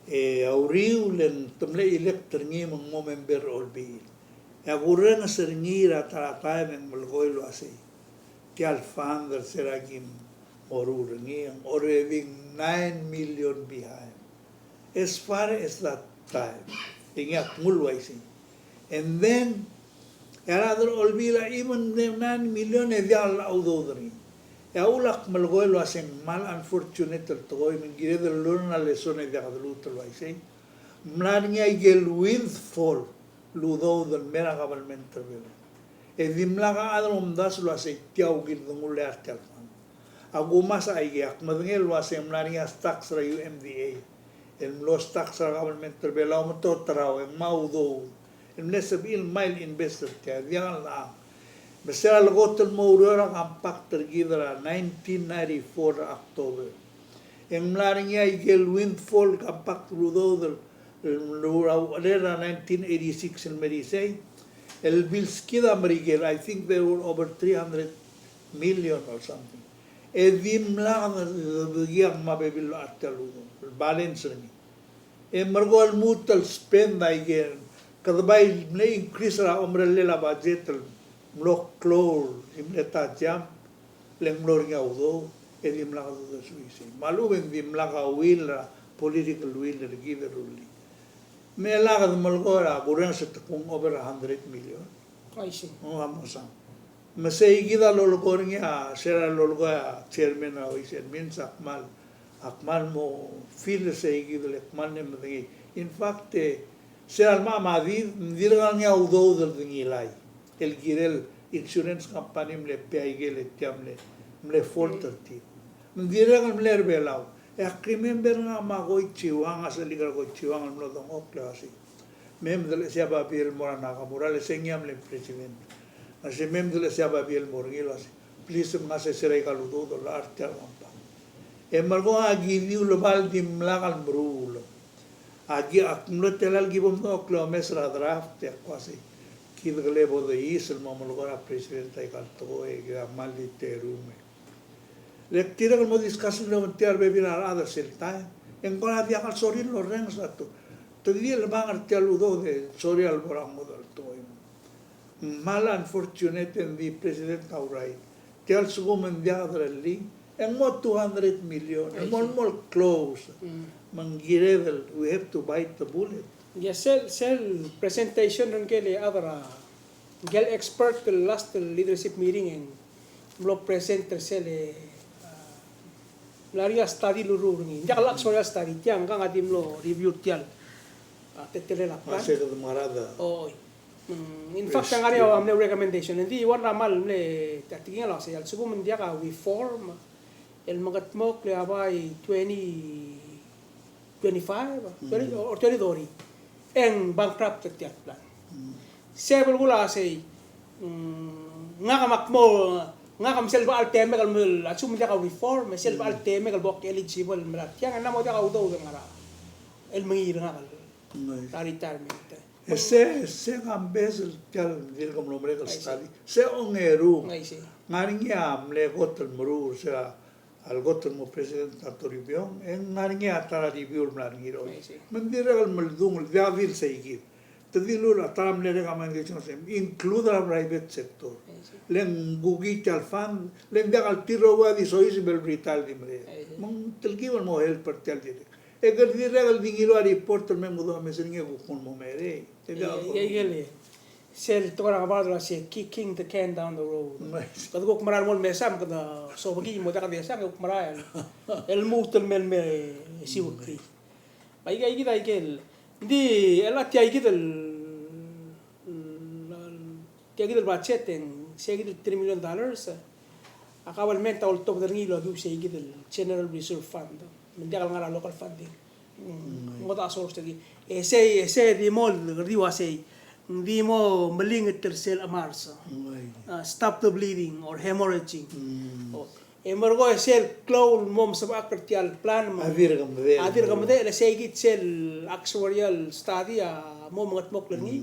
e a uriul e ng te mle elect er ngii me ng mo member er a olbiil. E a kurrenges er ngii er a ta er a taem e ng melekoi el uasei, tia el fund er se er a kim moruul er ngii, ng already nine million behind. As far as that time, e ngii a kmu el uaisei. And then, e a rechad er a olbiil a even nine million e diak el udoud er ngii. E a uchul ak melekoi el uasei ng kmal unfortunate el tekoi, me ng kired el learn a lesson e diak de lmuut el uaisei. Ng mla er ngii a ikel windfall el udoud el mei er a government er a Belau. E dimlak a chad el omdasu el uasei tia a ungil dengul er tia el fund. A kumes a ikei, ak medengei el uasei ng mla er ngii a tax er a U M D A el mlo tax er a government er a Belau me te oterau e ng mo udoud el mle sebechir el mei el invest er tia, diak el chad. Me se er a lekot el mo oureor er a compact er kid er a nineteen ninety-four er a October, e ng mla er ngii a ikel windfall compact el udoud el, el, el, er a nineteen eighty-six el mei er isei, el bills er kid a Merikel, I think they were over three hundred million or something. E dimlak de, de, de, de, ng mo bebil el locha tia el udoud, balance er ngii. E merekong e lmuut el spend a ikel, kede bai mle increase er a omerellel a budget el mlo klou el mle ta jump, le ng mlo er ngii a udoud, e dimlak de, de, suisei. Me a lechub e ng dimlak a will er a political will er kid el rullii. Me lak de melekoi er a kurrenges e te kung over a hundred million. I see. O, a mo sang. Me sei kid a lolekoi er ngii a, se er a lolekoi a chairman er a Ways and Means, a kmal, a kmal mo feel er sei kid el kmal mle medengei. In fact, e, se er a lemam a di, ng dirrek el ngii a udoud el dengilai el kirel insurance company mle pay a ikel e tia mle, mle fault er tir. Ng dirrek el mle er a Belau. E ak remember ngak me a Koichi Wang, a sechelik er a Koichi Wang el mlo dengchokl el uasei, me mdel sei a babier el mo er a Nakamura, le se ngii a mle president. A se me mdel sei a babier el mo er ngii el uasei, please, me ng uasei se er a ikal udoud el locha er tia el compact. E merekong a ki di uleba el dimlak el meruul. A ki, ak mlo tela el ki bo mdengchokl el omes er a draft, e ak uasei, kid a kele bo dois el mo melekoi er a president a ikal tekoi, e kid a kmal di terung. Le ak dirrek el mo discuss el obengterir a rebebil er a rechad er sel taem. E ng kora diak el sorir el orrenges a tu. Te di lebang er tia el udoud e sorir a lebo er a ngodech el tekoi. Ng kmal unfortunate e ng di President a uriul. Tia el lsekum ng diak derellii, e ng mo two hundred million, e ng mo, mo close. Me ng kired el, we have to bite the bullet. Yes, sel, sel presentation er ngike el chad er a, ngike el expert el last leadership meeting e ng mlo present er sel, e, a, mla er ngii a study el loruul er ngii. Ng diak el actuarial study, tiang, ngkang a di mlo review er tia el, a, teletelel a plan. Oi. Mm, in fact, a ngar er ngii a mle recommendation. Ng di one er a kmal mle, a tekingel a sei, a lsekum ng diak a reform el mengetmokl e a bai twenty twenty-five, twenty, or twenty thirty, e ng bankrupt er tia el plan. Se belkul a sei, mm, ngak me ak mo, ngak me sel bechal temek el mle, a lsekum ng diak a reform, e sel bechal temek el bo eligible el mla er tiang, e ng mo diak a udoud el ngar er a, el mengiil er ngak el, a retirement. E se, se ng kambes el tia el dirk mlo merek el study. Se ongeru. Ng ngar er ngii a mle kot el meruul, se a, a lekot el mo president a Toribiong, e ng ngar er ngii a ta er a review el mla er ngii er a. Me ng dirrek el meldung el diak di el seikid. Te dilu el a ta er a mle recommendation se include a private sector. Le ng kuk tia el fund, le ng diak el tir el rokui a di soiseb el retire el di merek. Me ng telkib el mo help er tia el dirrek. E kede dirrek el di ngiluu a report el me kede omes er ngii e kuk mo merek. Sel tekoi er a Ngebard el uasei kicking the can down the road. Kede kuk mera el mo mesa me kede sobekii mo diak desa, kuk mera el lmuut el mei el mesiukl er ngii. Aike, aike, aike el, ng di el tia kid el, tia kid el budget e ng, se kid el three million dollars a government a oltobed er ngii el okiu sei kid el General Reserve Fund. Me ng diak el ngar er a local funding. Mm, ngodech a source er ngii. E sei, e sei di mo, di uasei, di mo melinget er sel chemars. A, stop the bleeding or hemorrhaging. O, e merekong e sel klou el mo mesebechakl er tia el plan me a dirk medechel. A dirk medechel, e sei kid sel actuarial study a mo mengetmokl er ngii.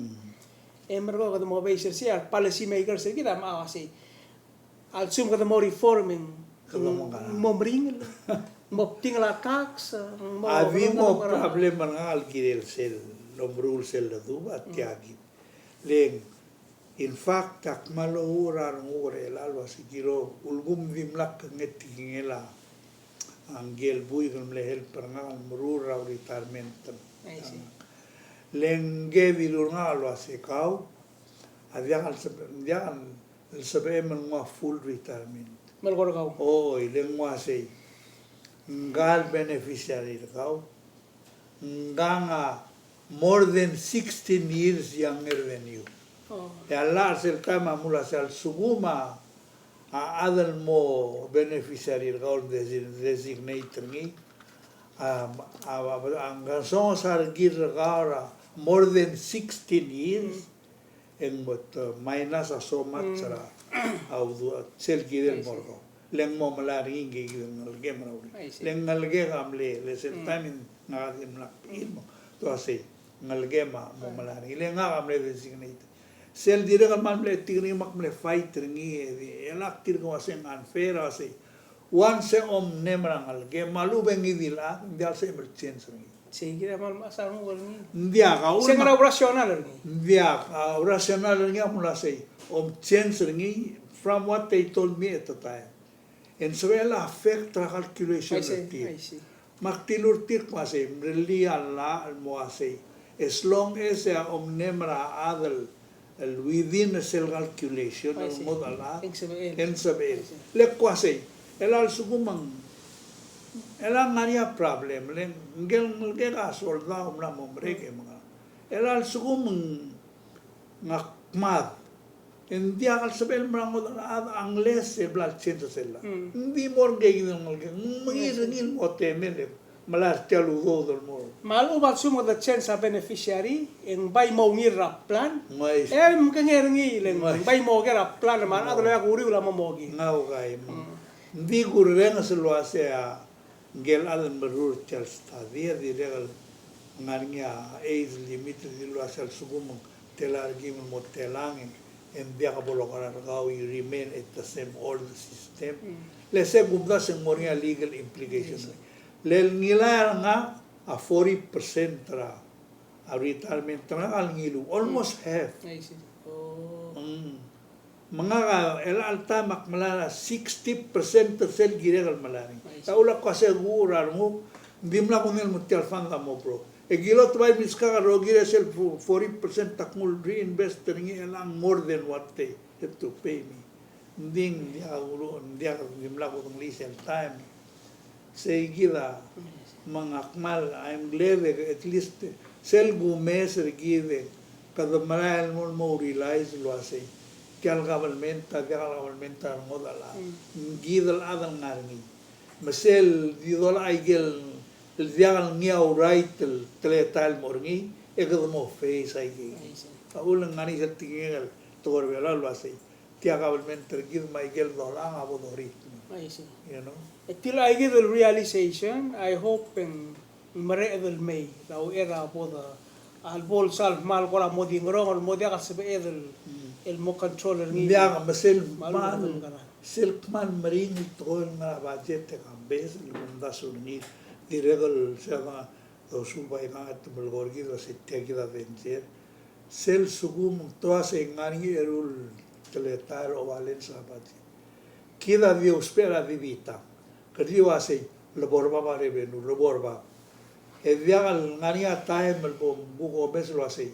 E merekong e kede mo base er sei, a policy makers er kid a mo uasei, a lsekum kede mo reform e ng Kede mo ngar. Mo meringel. Mo betingel a tax, mo. A di mo problem er ngak el kirel sel, lomeruul sel ledub a tia kid. Le ng, in fact, ak kmal oureor er ngii er chelechang el uasei kid a ulekum dimlak kngei a tekingel a ngike el buik el mle help er ngak el meruul er a retirement. I see. Le ng dilu er ngak el uasei kau, a diak el sebe-, diak el sebechem el nguu a full retirement. Me le kora kau. Oi, le ng uasei. Ngka el beneficiary er kau. Ngka a more than sixteen years younger than you. Oh. E a llach er sel taem a mla se a lsekum a, a chad el mo beneficiary er kau el desi-, designate er ngii. A, a, a, a, ngesonges a rekil er kau er a more than sixteen years. Mm. E ng mo, uh, minus a so much er a, a udu-, sel kirel mo er kau. Le ng mo melai er ngii ngike kid el ngelekem er a uriul. I see. Le ng ngelekek a mle, le sel taem e ng ngak a dimlak el mo. Te uasei, ngelekem a mo melai er ngii. Le ngak a mle designate. Sel dirrek el kmal mle tekingel me ak mle fight er ngii, e di, e lak tirke el uasei ng unfair, uasei. Once e omnem er a ngelekem, me a lechub e ng di el chad, ng diak el sebechem el change er ngii. Sei kid a kmal mechas a renguk er ngii. Ng diak, a. Sei ng ngar er a rational er ngii. Ng diak, a rational er ngii a mla sei. Om change er ngii from what they told me at the time. E ng sebechel a affect er a calculation er tir. I see, I see. Me ak dilu er tir el kmo uasei, mrellii a llach el mo uasei. As long as e a omnem er a chad el el within sel calculation, I see, el ngodech el chad, e ng sebechel. E ng sebechel. I see. Le kuk uasei, e a lsekum ng, e a ngar er ngii a problem, le ngike el ngelekek a soldau a mla mo merek e menga. E a lsekum ng, ng kmad, e ng diak el sebechel el mla ngodech el chad unless e bla el change sel llach. Mm. Ng di mo er ngike kid el ngelekek, ng mengiil er ngii el mo temel e melai er tia el udoud el mo. Me a lechub a lsekum kede change a beneficiary, e ng bai mo ungil er a plan. Ng uaisei. E mkengei er ngii le ng bai mo oker a plan, me a rechad el oeak uriul a mo oker. Ng uaisei. Mm. Ng di kurrenges el uasei a ngike el chad el meruul er tia el study, a dirrek el ngar er ngii a age limit, el di el uasei a lsekum ng tela er kid el mo telang, e ng diak bo loker er kau, you remain at the same old system. Mm. Le se kumdasu e ng mo er ngii a legal implication. Yes, sir. Le ngilai er ngak a forty percent er a, a retirement er ngak a ngiluu, almost half. I see. Oh. Mm. Me ngak a, el chelecha el taem ak melai a sixty percent er sel kirek el melai er ngii. I see. E a uchul a kmo se kuk er a renguk, ng dimlak kungil el mo tia el fund a mo broke. E kilo te bai milskak el rokir e sel fo-, forty percent a knguu el reinvest er ngii e ng more than what they have to pay me. Ng di ng diak a ulu-, ng diak, dimlak kudengelii sel taem. Sei kid a, me ngak a kmal, I'm glad e at least sel kumes er kid e kede merael el mo, mo realize el uasei tia el government a diak el government er a ngodech el chad. Mm. Ng kid el chad el ngar er ngii. Me sel di dolai aike el diak el ngii a right el teletael el mo er ngii, e kede mo face aike. I see. A uchul e ng ngar er ngii sel tekingek el tekoi er a Belau el uasei tia government er kid me aike el dolai a bo dorit. I see. You know? E tia aike el realization, I hope e ng mereched el mei, el uchei er a bo de, a lebo el sal kmal kora mo di ngerong, el mo diak el sebeched el, mm, el mo control er ngii. Ng diak, me sel kmal, sel kmal meringel el tekoi el ngar er a budget e kambes el kumdasu er ngii, dirrek el se a dosuub a ikang e te melekoi er kid el uasei tia kid a danger. Sel lsekum ng te uasei ng ngar er ngii a eru el teletael el obalance er a budget. Kid a di ousbech er a di bitang. Kede di uasei, le bo er bab a revenue, le bo er bab. E diak el ngar er ngii a taem el bo kuk omes el uasei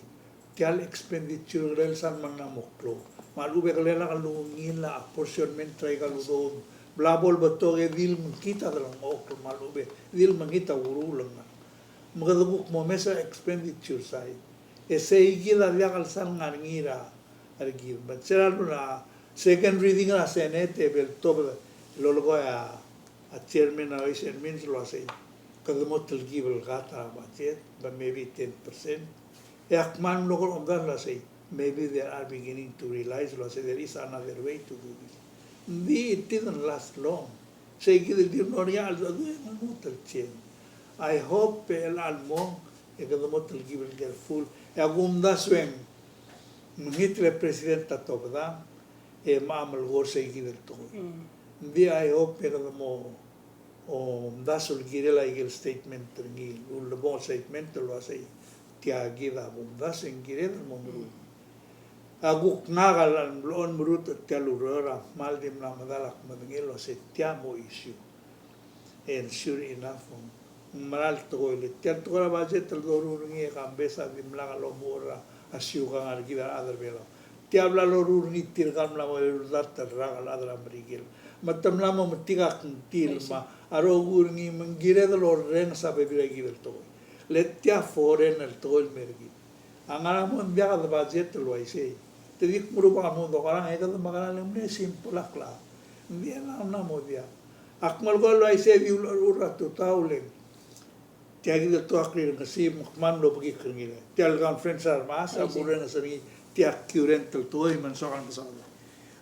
tia el expenditure el sal mla mo klou. Me a lechub e ke lak el ungil a apportionment er aika el udoud. Bla bo lebetok e di le mekngit a delengchokl, me a lechub e di le mekngit a ureor el ngar. Me kede kuk mo omes er a expenditure side. E sei kid a diak el sal ngar er ngii er a, er kid. But se er a luna second reading er a Senate e bo el tobed el lolekoi a, a chairman er a Ways and Means el uasei kede mo telkib el cut er a budget, but maybe ten percent. E ak kmal mlo kora omdasu el uasei, maybe they are beginning to realize el uasei there is another way to do this. Ng di, it didn't last long. Sei kid el di mlo er ngii a cheldecheduch e ng lmuut el change. I hope e chelecha el mong e kede mo telkib el careful. E a kumdasu e ng mekngit el president a tobedam e mocha melekoi er sei kid el tekoi. Mm. Ng di I hope e kede mo omdasu el kirel a ikel statement er ngii, el ulebongel statement el uasei tia kid a bo mdasu e ng kired el mo meruul. A kuk ngak a mlo meruul er tia el ureor a kmal di mla medal a kmedengei el uasei tia mo issue. And sure enough, ng mera el tekoi, le tia el tekoi er a budget el doruul er ngii e Kambes a dimlak lomuchel er a siukang er kid a rechad er Belau. Tia bla loruul er ngii tirka el mla mo er a dart el rak el chad er a Merikel. Me te mla mo metik a kngtil me a rokui er ngii me ng kired el orrenges a bebil er kid el tekoi. Le tia foreign el tekoi el mer kid. A ngar er a mo ng diak de budget el uaisei. Te di kmo rubak a mo dokerang e kede mekerang le ng mle simple a klechad. Ng di el a mla mo diak. Ak melekoi el uaisei di ulecherechur er a tutau le ng tia kid el tekoi a klengesii me kmal mlo bekikl er ngii. Tia el conference er a remechas a kurrenges er ngii tia current el tekoi me ng soak el mesaod.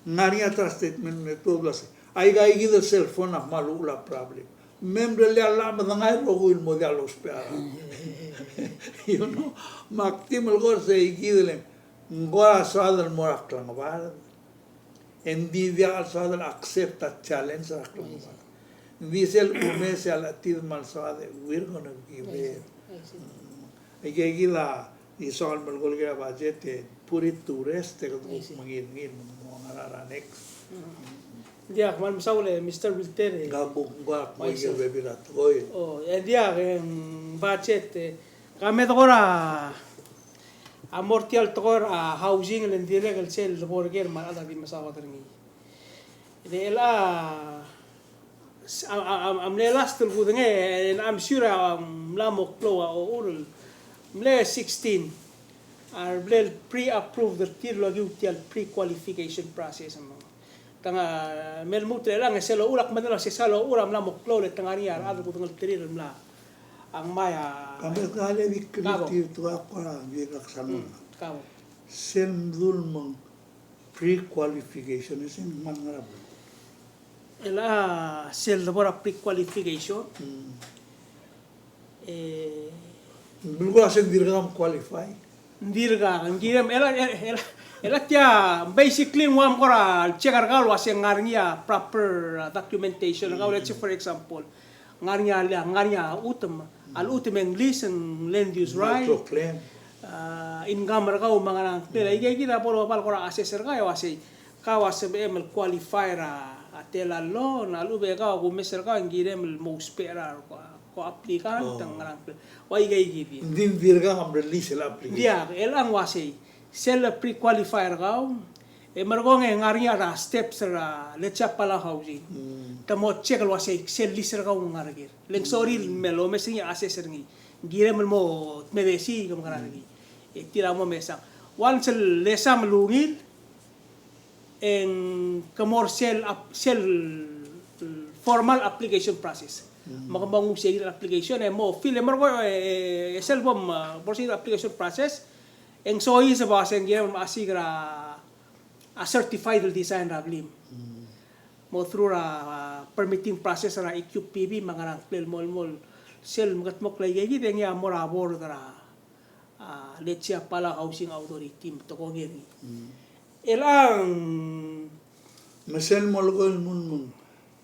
Ng ngar er ngii a ta er a statement me te uasei, aika kid el cell phone a kmal uchul a problem. Me mrellii a llach me dengai el rokui el mo diak lousbech a rechad. You know, me ak di melekoi er sei kid el ng kora soad el mo er a klengebard. E ng di diak el soad el accept a challenge er a klengebard. Ng di sel kumes e a lechetied me a lsoad e we're gonna give in. Mm. Aika kid a di soak el melekoi er a budget e put it to rest e kede kuk mengiil, mengiil me ng mo ngar er a next. Diak, kmal mesaul e Mister Wilter e. Ng kuk, ng kuk mo ikel bebil a tekoi. O, e diak e ng budget e. Ka me tekoi er a a mo er tia el tekoi er a housing el ng dirrek el sel debo er ker me a rechad a di mesaod er ngii. E le a, a, a, a mle last el kudengei, e I'm sure a mla mo klou a ochur el mle sixteen a reble el pre-approved er tir el okiu tia el pre-qualification process me Te ngar, me lmuut er chelechang e sel ochur a kmal mle se sel ochur a mla mo klou le te ngar er ngii a rechad el kudengelterir el mla. Ak ngmai a. Ka me kede di clear tir tua ko er a di kak sanang. Kabo. Sel mdul me ng pre-qualification, e sel ngmai a ngar er a. Chelecha sel debo er a pre-qualification. E, ng belkul a se ng dirkak mqualify. Ng dirkak, ng kirem, e le, e le, e le, e le tia, basically, ng ua mkora check er kau el ua se ng ngar er ngii a proper, uh, documentation er kau, let's say, for example, ng ngar er ngii a, ng ngar er ngii a chutem, a chutem e ng lease, ng land use right, uh, income er kau, me a ngerang el, aika kid a bo lobal kora assess er kau, e ua sei, kau a sebechem el qualify er a, a tela el loan, a lechub e kau a kumes er kau, e ng kirem el mo ousbech er a, ko applicant, te ngerang, ua ika ikid. Ng di ng dirkak a mrelease el application. Diak, el ang ua sei. Sel pre-qualify er kau, e merekong e ng ngar er ngii a steps er a, let's say, Palau Housing. Te mo check el ua sei, sel lease er kau ng ngar er ker. Le ng sorir el me lomes er ngii a assess er ngii. Ng kirem el mo tmedesii, ke mekerang er ngii. E tir a mo mesang. Once el lesam el ungil, e ng ke mo er sel ap-, sel formal application process. Me ke mo nguu sei el application, e mo fill, e mo er ko, e, e, e sel bom, uh, mo er sei el application process, e ng soiseb a se ng kirem el mesiik er a, a certified el design er a blim. Mo through er a, uh, permitting process er a E Q P B, me a ngerang el mo, mo, sel mekedmokl a ikakid, e ngii a mo er a board er a a, let's say, a Palau Housing Authority, me te kongei er ngii. Elechang. Me sel molekoi el mung, mung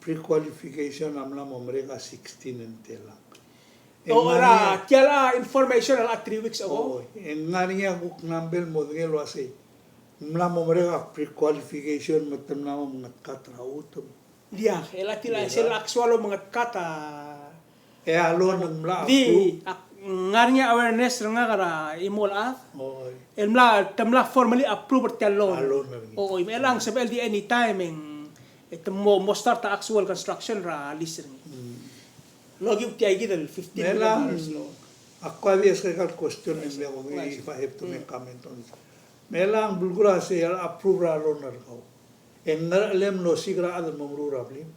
pre-qualification a mla mo merek a sixteen e ng telak. O, er a, tia el information el a three weeks ago. O, e ng ngar er ngii a kuk nambel modengei el ua sei. Ng mla mo merek a pre-qualification me te mla mo mengetkat er a chutem. Diak, el a tia el sel actual omengetkat a. E a loan ng mla approve. Di, ak ngar er ngii a awareness er ngak er a chimo el chad. Oi. El mla, te mla formally approve er tia el loan. A loan er ngii. Oi, me elechang sebechel di anytime e ng, e te mo, mo start a actual construction er a lease er ngii. Lokiu tia ikid el fifteen million dollars loan. Ak kuk di ask a question e ng diak, if I have to make comment on it. Me elechang belkul a sei el approve er a loan er kau. E ng ngerchelem el osiik er a chad el mo meruul er a blim?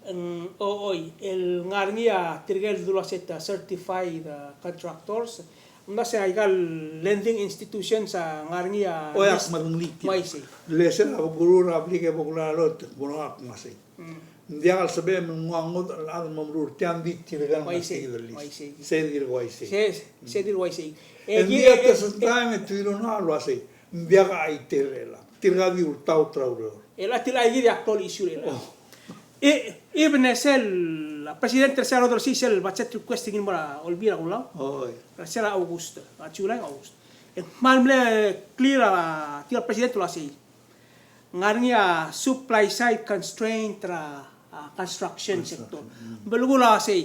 Ng, o, oi, el ngar er ngii a tirke el dulu a se ta certified, uh, contractors. Ng mla se aika el lending institutions a ngar er ngii a. Oi, ak list. Medengelii tia. Uaisei. Le sel a bo kuruul er a blik e bo kulalo te kmo ak uaisei. Ng diak el sebechem el nguu a ngodech el chad el mo meruul er tia, ng di tirke el ngar er tia el list. Uaisei. Se dirk uaisei. Se, se dirk uaisei. E ng di at the same time e te dilu el uaisei. Ng diak a chaitel er chelechang. Tirka di ultaut er a ureor. E le a tilechakid a klou el issue er chelechang. E, even e sel, a president er sel a rudolii sel budget request er ngii el mo er a Olbiil er a Kelulau. Oi. Er sel August, a July, August. E ng kmal mle clear a, tia el president el uasei. Ng ngar er ngii a supply side constraint er a, a, construction sector. Construction, mm. Belkul a uasei,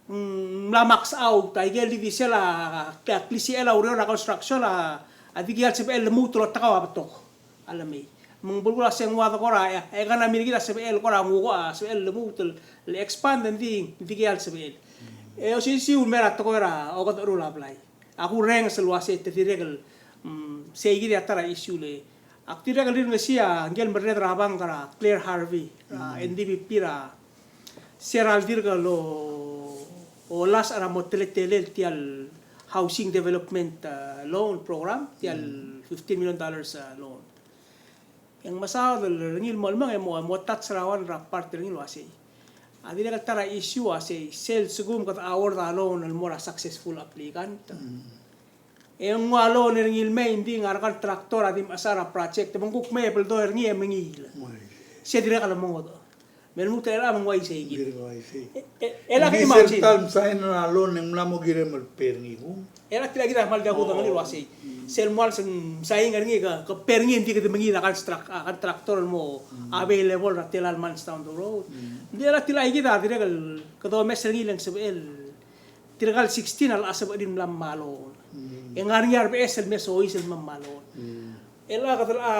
mm, ng mla max out, aike el di di sel a, a klisichel a ureor er a construction a, a dikea el sebechel el lmuut el otakau a betok a lemei. Me ng belkul a se ng ua de kora, e, e kora mle kid a sebechel kora nguu a sebechel el lmuut el, el expand, ng di, dikea el sebechel. E osisiu el mei er a tekoi er a okedecherul a blai. A kurrenges el uasei te dirrek el, mm, seikid a ta er a issue le. Ak dirrek el rirengesii a ngike el merreder er a bank er a Claire Harvey, er a, mm, N D B P er a, se er a le dirk el o, olasech er a mo teletelel tia el housing development, uh, loan program, tia el, mm, fifteen million dollars, uh, loan. E ng mesaod el er ngii el mo, el mo, e mo, mo touch er a one er a part er ngii el uasei. A dirrek el ta er a issue a sei, sel lsekum kede award a loan el mo er a successful applicant. Mm. E ng ua loan er ngii el mei, ng di ngar er a contractor a di mechesang er a project, me ng kuk mei e beldoi er ngii e mengiil. Oi. Se dirrek el mo ngodech. Me lmuut el chelecha me ng uaisei kid. Dirrek el uaisei. E, e, e le ak imagine. Ng di sel ta el msain er a loan e ng mla mo kirem el pay er ngii kung. E le a tilechakid a kmal diak kudengelii el uasei. Sel mo a lseng sain er ngii ke, ke pay er ngii, ng di kede mengiil a construct-, a contractor el mo available er a tela el months down the road. Ng di e le a tilechakid a dirrek el kede omes er ngii el ng sebechel tirka el sixteen a locha sebechir el mla me a loan. E ng ngar er ngii a rebeches el me soiseb el mla me a loan. E le a kede locha,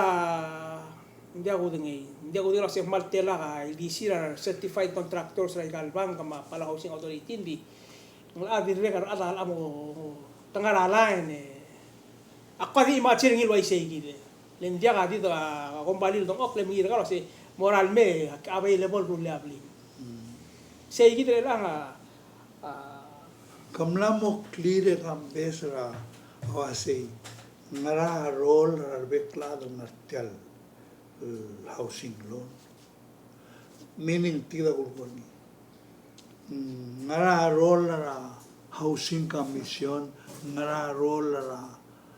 ng diak kudengei, ng diak kudengei el uasei kmal tela a ildisir a certified contractors er aika el bank me a Palau Housing Authority, ng di ng locha dirrek a rechad a locha mo te ngar er a line e. Ak kuk di imagine er ngii el uaisei kid. Le ng diak a di a kombalii el dengchokl e mengiil er kau el uasei mo er a lemei a available el rullii a blim. Sei kid er chelechang a, a. Ke mla mo clear e ke mbes er a uasei ngera a role er a rebek el chad el ngar er tia el housing loan. Meaning, tia kid a kulekoi er ngii. Mm, ngera a role er a Housing Commission, ngera a role er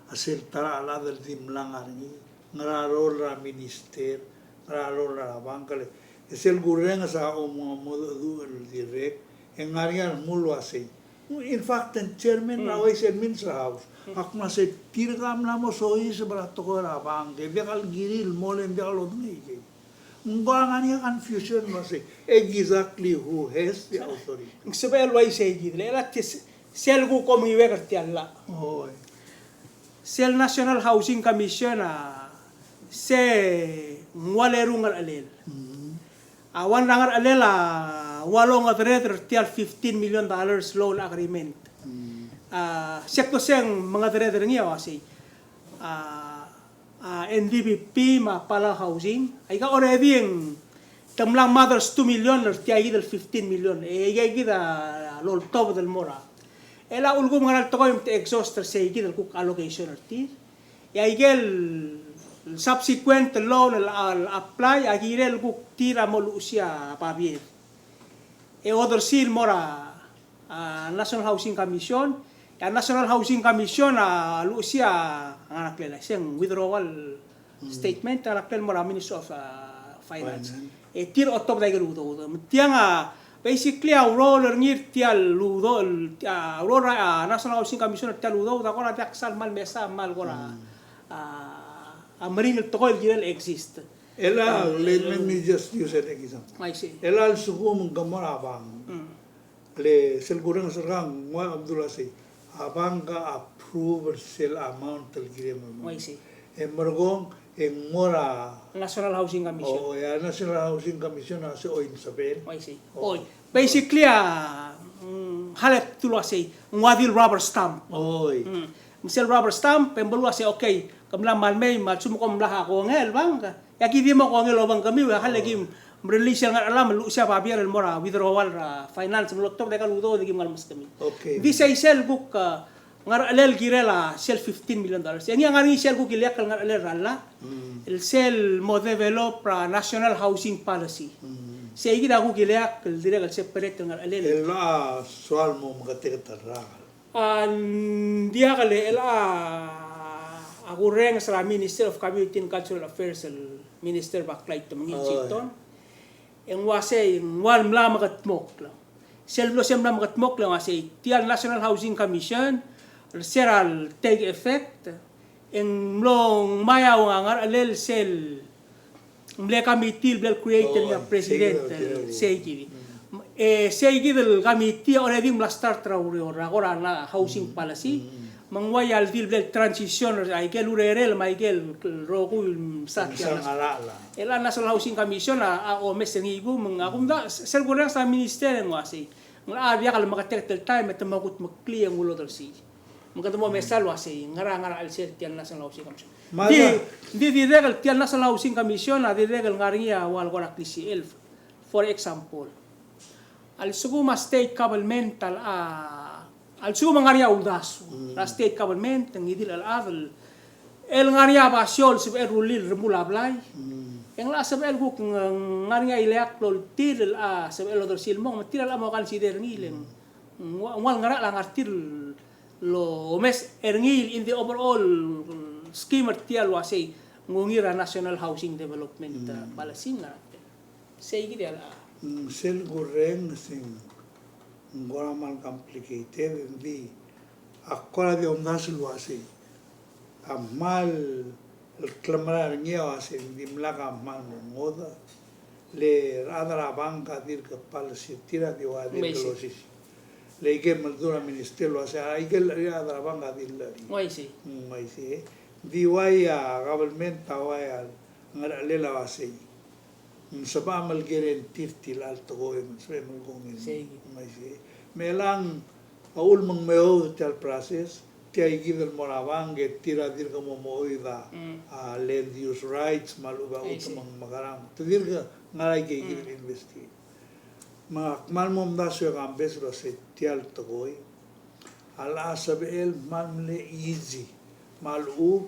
a sel ta er a chad el di mla ngar er ngii, ngera a role er a minister, ngera a role er a bank, le, e sel kurrenges a mo, mo, mo, mo dirrek, e ng ngar er ngii a rengul el uasei. In fact, e ng chairman er a Ways and Means er a House. Ak mla se tirka a mla mo soiseb er a tekoi er a bank, e diak el kirir el mo le ng diak lodengei ikei. Ng ko a ngar er ngii a confusion el uasei exactly who has the authority. Ng sebechel el uaisei kid, le a tis-, sel kuk omengiuek er tia el llach. Oi. Sel National Housing Commission a se ng ua leru el ngerchelel. Mm. A one er a ngerchelel a ua longedereder er tia el fifteen million dollars loan agreement. Mm. A, se kmo se ng mengedereder er ngii a uasei. A, a, N D B P me a Palau Housing. Aika already ng te mla mothers two million er tia kid el fifteen million. E aika kid a loltobed el mo er a. E a ulekum ngera el tekoi me te exhaust er sei kid el kuk allocation er tir. E aike el subsequent loan el, el apply, a kirel kuk tir a mo luchesii a babier. E ordersii el mo er a, a, National Housing Commission. E a National Housing Commission a luchesii a ngaraklel a, se ng withdrawal statement, a ngaraklel el mo er a Ministry of, a, Finance. Finance. E tir a otobed aike el udoud. Me tiang a, basically a role er ngii er tia el udoud, a role er a, a, National Housing Commission er tia el udoud a kora diak sal kmal mesa, kmal kora, a, a meringel tekoi el kirel exist. E le, let, let me just use an example. I see. E le a lsekum ng ke mo er a bank. Mm. Le sel kurrenges er kau, ng ua Abdullah sei. A bank a approve er sel amount el kirem el mo. I see. E merekong, e ng mo er a National Housing Commission. O, e a National Housing Commission a se oi ng sebechel. I see. O. Oi. Basically, a, mm, halep tul uasei, ng ua di el rubber stamp. Oi. Mm. Ng sel rubber stamp, e ng beluu a sei, okay, ke mla mal mei, me a lsekum kom mla kongei el bank, e aki di mo kongei el obengkemiu, e a hale kim release el ngar er a lam, luchesii a babier el mo er a withdrawal er a finance, me lotobed aika el udoud e kim ngar er a meskemiu. Okay. Di sei sel kuk, a, ngerchelel el kirel a sel fifteen million dollars. E ngii a ngar er ngii sel kuk ileakl el ngerchelel er a llach, el sel mo develop er a national housing policy. Mm. Sei kid a kuk ileakl el dirrek el separate el ngerchelel. El a soal mo meketeket el rak. A, ng diak le, el a, a kurrenges er a Minister of Community and Cultural Affairs el Minister Baklai Temengil Chiton. E ng uasei, ng ua el mla mekedmokl. Sel blo se mla mekedmokl e ng uasei, tia el National Housing Commission, er se er a le take effect, e ng mlo ngmai a ngerchelel sel mle committee el bla el create er ngii a president, sei kid. E sei kid el committee a already mla start er a ureor er a kora housing policy. Me ng uai a le di el bla el transition er a ikel urerel me a ikel rokui el msa tia el National Housing Commission a, a omes er ngii. Kuk me ng, a kumdasu, sel kurrenges a minister e ng uasei, ng locha diak el meketeket el taem e te mo kudmeklii e ng ulodersii. Me kede mo mesa el uasei, ngera, ngera el sel tia el National Housing Commission. Di, di dirrek el tia el National Housing Commission a dirrek el ngar er ngii a ua el kora klisichel. For example, a lsekum a state government a, a lsekum a ngar er ngii a uldasu er a state government, ng ngii di el chad el ngar er ngii a basio el sebechel el rullii el remuul a blai. E ng locha sebechel kuk ng, ngar er ngii a ileakl el tir el locha sebechel el odersii el mong, me tir a locha mo consider er ngii le ng ng ua, ng ua el ngerachel a ngar tir el omes er ngii in the overall scheme er tia el uasei ng ungil er a National Housing Development, uh, Policy, ng ngerachel. Sei kid a locha. Mm, sel kurrenges e ng kora mal complicated, ng di a kora di omdasu el uasei a kmal el klemera er ngii a uasei ng dimlak a kmal mo ngodech, le rechad er a bank a dirk policy er tir a di ua dirk losisiu. Le ikel meldurech a minister el uasei, a ikel rechad er a bank a di lechir. Ng uaisei. Ng uaisei. Di uai a government a uai a ngerchelel a uasei ng sebecham el guarantee er tia el tekoi, me ng sebechem el kongei. Sei. Me sei. Me chelechang a uchul me ng meoud tia el process, tia kid el mo er a bank e tir a dirk mo meoid a, a land use rights, me a lechub a chutem me ng mekerang. Te dirk ngar er a ikei kid el investigate. Me ak kmal mo omdasu e kambes el uasei tia el tekoi a locha sebechel kmal mle easy, me a lechub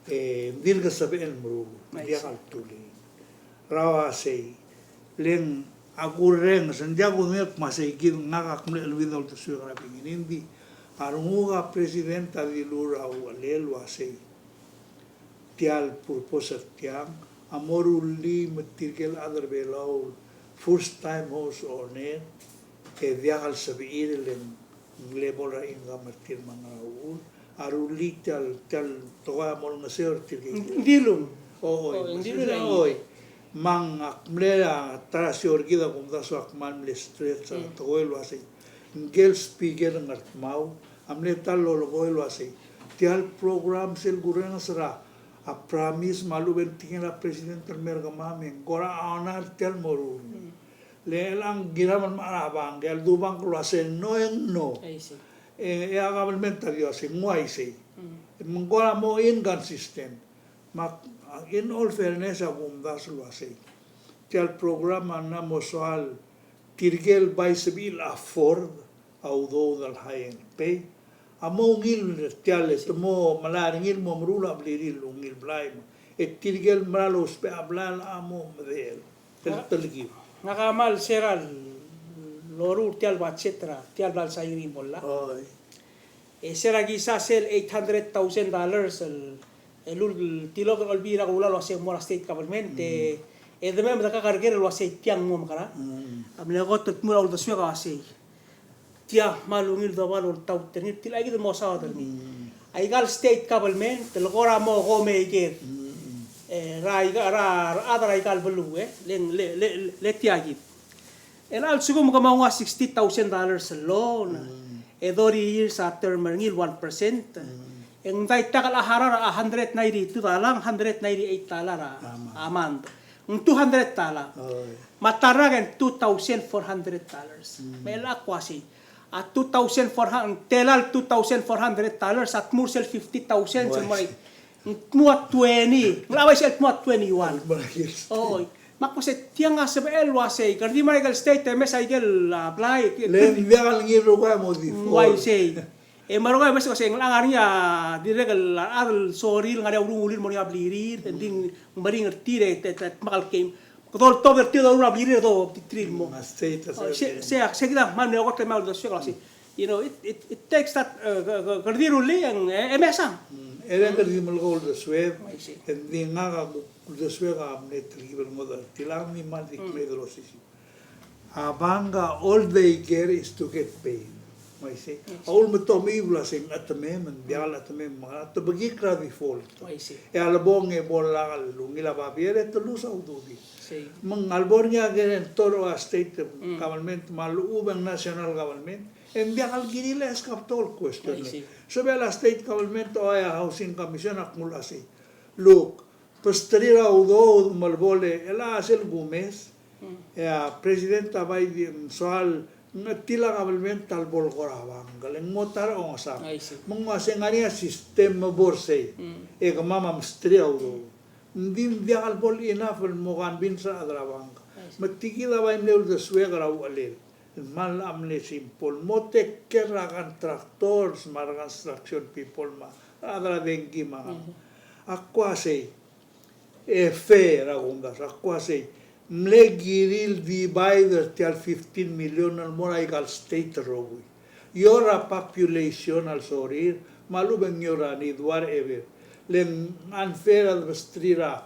e ng dirk sebechel meruul, ng diak el tulii. Er a uasei, le ng a kurrenges, ng diak kudengei el kmo sei kid, ngak ak mle cheleuid a uldesuek er a bingin, ng di a renguk a president a dilu er a uchelel el uasei tia el purpose er tiang a mo rullii me tirke el chad er a Belau el first time house owner, e diak el sebechir el ng level er a income er tir me a ngerang, a rullii tia el, tia el tekoi a mo olengeseu er tirke. Ng dilu. Oi, ng dilu er a, oi. Me ak mle, a, ta er a show er kid a kumdasu e ak kmal mle stress er a tekoi el uasei, ngike el speaker er a Ngardmau a mle ta el lolekoi el uasei tia el program sel kurrenges er a, a promise me a lechub e ng tekingel a president el mer kemam e ng kora honor tia el moruul. Le chelechang kiram el mechar a bank, e a ldu bank el uasei ng no e ng no. E, e a government a di uasei ng uaisei. Me ng kora mo inconsistent. Me ak, in all fairness, a kumdasu el uasei tia el program a mla mo soal tirke el bai sebechir el afford a udoud el high end pay a mo ungil er tia el te mo melai er ngii el mo meruul a blirir el ungil blai, me e tirke el mera el ousbech a blai a mo medechel el telkib. Ngak a kmal se er a loruul tia el budget er a tia el blal sairing el mo llach. Oi. E se er a kisa sel eight hundred thousand dollars el, el ul-, tilobed er a Olbiil er a Kelulau el uasei ng mo er a state government, e, e de mei me de kakerker el uasei tiang ng mo mekerang. A mle kot el dmu er a uldesuek a uasei tia a kmal ungil doba el oltaut er ngii, tia kid el mo saod er ngii. Aika el state government el kora mo ko make er, e, er a ika, er a, er a rechad er aika el beluu, e, le, le, le, le tia kid. El a lsekum ke mo nguu a sixty thousand dollars el loan, e thirty years a term er ngii el one percent. E ng daitak el a harau er a hundred ninety-two dollar, hundred ninety-eight dollar a, a month. Ng two hundred dollar. Oi. Me a ta el rak e ng two thousand four hundred dollars. Me el a kuk uasei, a two thousand four hundred, tela el two thousand four hundred dollars a dmu er sel fifty thousand sel mo er a, ng dmu a twenty, ng locha uaisei el dmu a twenty-one. Oi. Me ak uasei tiang a sebechel el uasei, kede di mei er a ikel state e mes a ikel, a, blai, le ng diak el ngii el rokui a mo default. Uaisei. E me a rokui a mes a uasei ng locha ngar er ngii a dirrek el a rechad el sorir el ngar er ngii a urungulir el mo er ngii a blirir, e ng di ng meringel er tir e te, te, te dmak el kem. Kede oltobed er tir e doruul a blirir e do, di tir el mo. Sei, sei, sei kid a kmal mle kot el mei a uldesuek el uasei, you know, it, it, it takes that, e, ke, ke, kede di rullii e ng, e, e mesang. E le ng di melekoi a uldesued, e ng di ngak a uldesuek a mle telkib el ngodech er tiang, me ng di kmeed el osisiu. A bank a, all they care is to get paid. Me isei. A ulemetom a bla se ng chetemem, me ng diak el chetemem, me a tebekik er a default. E a lebong e bo lak el ungil a babier e te lose a ududir. Me ng a lebo er ngii a guarantor a state government me a lechub e ng national government, e ng diak el kirir el ask a betok el question. Sebechel a state government, o a housing commission a kmo uasei, look, pesterir a udoud me le bo le, e le a sel kumes, e a president a bai di ng soal, ng chetil a government a lebo el kora bank, le ng mo ta er a ongesang. Me ng uasei ng ngar er ngii a system me bo er sei, e kemam a mesterir a udoud. Ng di ng diak el bo el enough el mo convince a rechad er a bank. Me tia kid a bai mle uldesuek er a uchelel. Me a mle simple. Mo take care er a contractors, me a re construction people, me a rechad er a dengki, me a. A kmo uasei, e fair a kumdasu, a kmo uasei, mle kirir el divide er tia el fifteen million el mo er aika el state el rokui. Eou er a population a lsorir, me a lechub e ng eou er a need, whatever. Le ng unfair a debesterir a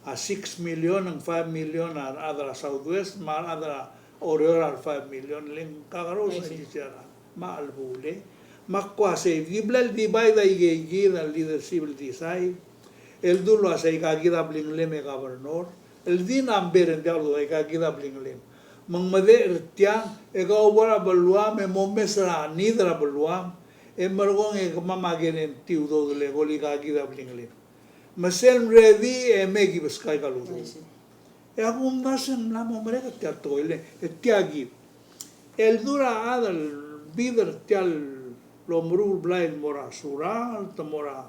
a six million, ng five million a rechad er a Southwest, me a rechad er a Oreor a five million, le ng kakerous a di se er a, me a chelebuul. Me a kmo uasei, di bla el divide a ikeikid a leadership el decide el dul uasei aika kid a blingelem e governor, el di number e ng diak el dul aika kid a blingelem. Me ng medechel er tiang, e kau bo er a beluam, e mo mes er a need er a beluam, e merekong e kemam a guarantee a udoud el eko el aika kid a blingelem. Me sel ready e me ki beskak aika el udoud. E a kumdasu e ng mla mo merek a tia el tekoi, le, e tia kid. El dul a chad el bid er tia el omeruul blai el mo er a Suralt, te mo er a,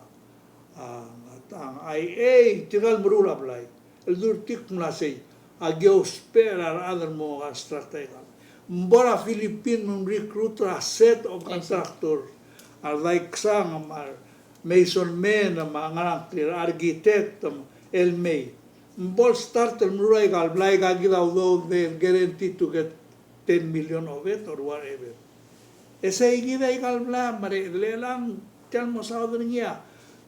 a, a, I A, tirka el meruul a blai. El dul er tir a kmo uasei, aki ousbech er a rechad el mo construct aika. Ng bo er a Philippines me ng recruit er a set of contractor. A Daiksang me a Mason Men me a ngerang, clear architect, el mei. Ng bo el start el meruul aika el blai, aika kid a udoud, they guarantee to get ten million of it or whatever. E sei kid aika el blai a mereched, le ng tia el mo saod er ngii a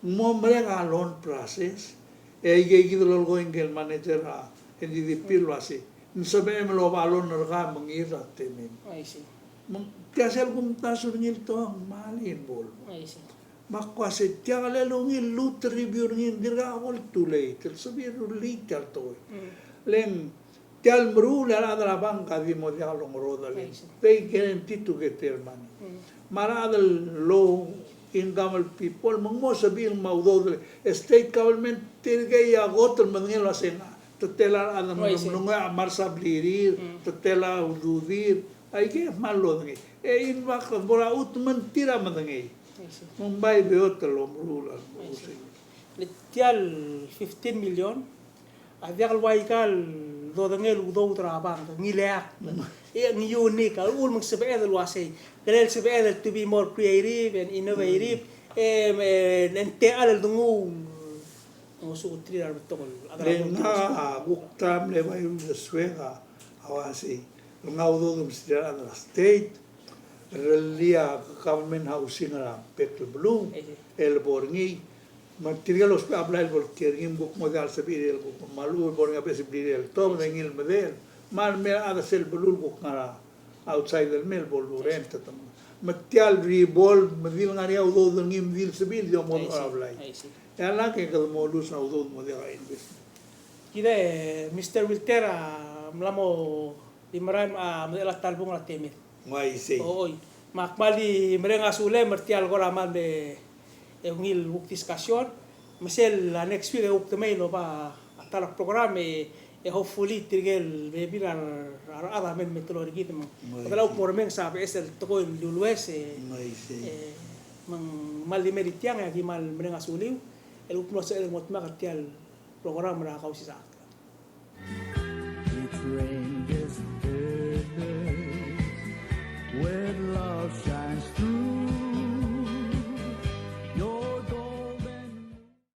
ng mo merek a loan process. E aike kid el lolekoi ngike el manager er a N D D P el uasei, ng sebechem el oba loan er kau me ng ir a temem. Me ng tia sel kumdasu er ngii el tong me a lebo el Me ak uase tia el ungil el luut el review er ngii, ng dirkak bo el too late el sebechir el rullii tia el tekoi. Le ng tia el meruul a rechad er a bank a di mo diak longerodel. They guarantee to get their money. Me a rechad el low income el people, me ng mo sebechir el mo udoud el state government, tirkei a kot el medengei el uase ng, te tela a rechad el menguiu a mars a blirir, te tela a ududir, aike kmal lodengei. E in fact, bo er a chutem e ng tir a medengei. Me ng bai beot el omeruul a lmuut. Le tia el fifteen million a diak el ua aika el dodengei el udoud er a bank, ng ileakl. E ng unique, a uchul me ng sebeched el uasei. Kirel sebeched el to be more creative and innovative. E, e ng techall el denguu, ng osuterir a rebetok el. Le ngak a kuk ta el mle bai uldesuek a uasei, le ng udoud el mesterir a rechad er a state, rellii a government housing er a bek el beluu, el bo er ngii, me tirke el ousbech a blai el bo el kiei er ngii, me kuk mo diak el sebechir el kuk me a lechub e bo er ngii a beches el blirir el to, me de ngii el medechel, me a remei a rechad er sel beluu el kuk ngar er a outside el mei el bo el rent, me tia el revolve, me di le ngar er ngii a udoud er ngii, me di le sebechir el di omodech a blai. E a lak e kede mo lose a udoud el mo diak a investment. Kid e Mister Wilter a mla mo di merael a medechel a ta el bung er a temed. Uaisei. Oi. Me ak kmal di mereng a sulem er tia el kora mal me e ungil kuk discussion. Me sel next week e kuk te mei el oba a ta el program e, e hopefully tirke el bebil a rechad a mei me te lo er kid me. Uaisei. Kede kuk mo remenges a beches el tekoi el uluues e. Uaisei. E me ng kmal di mei er tiang e aki kmal mereng a suliu el kuk mlo sebeched el mo dmak er tia el program er a Kausisechakl.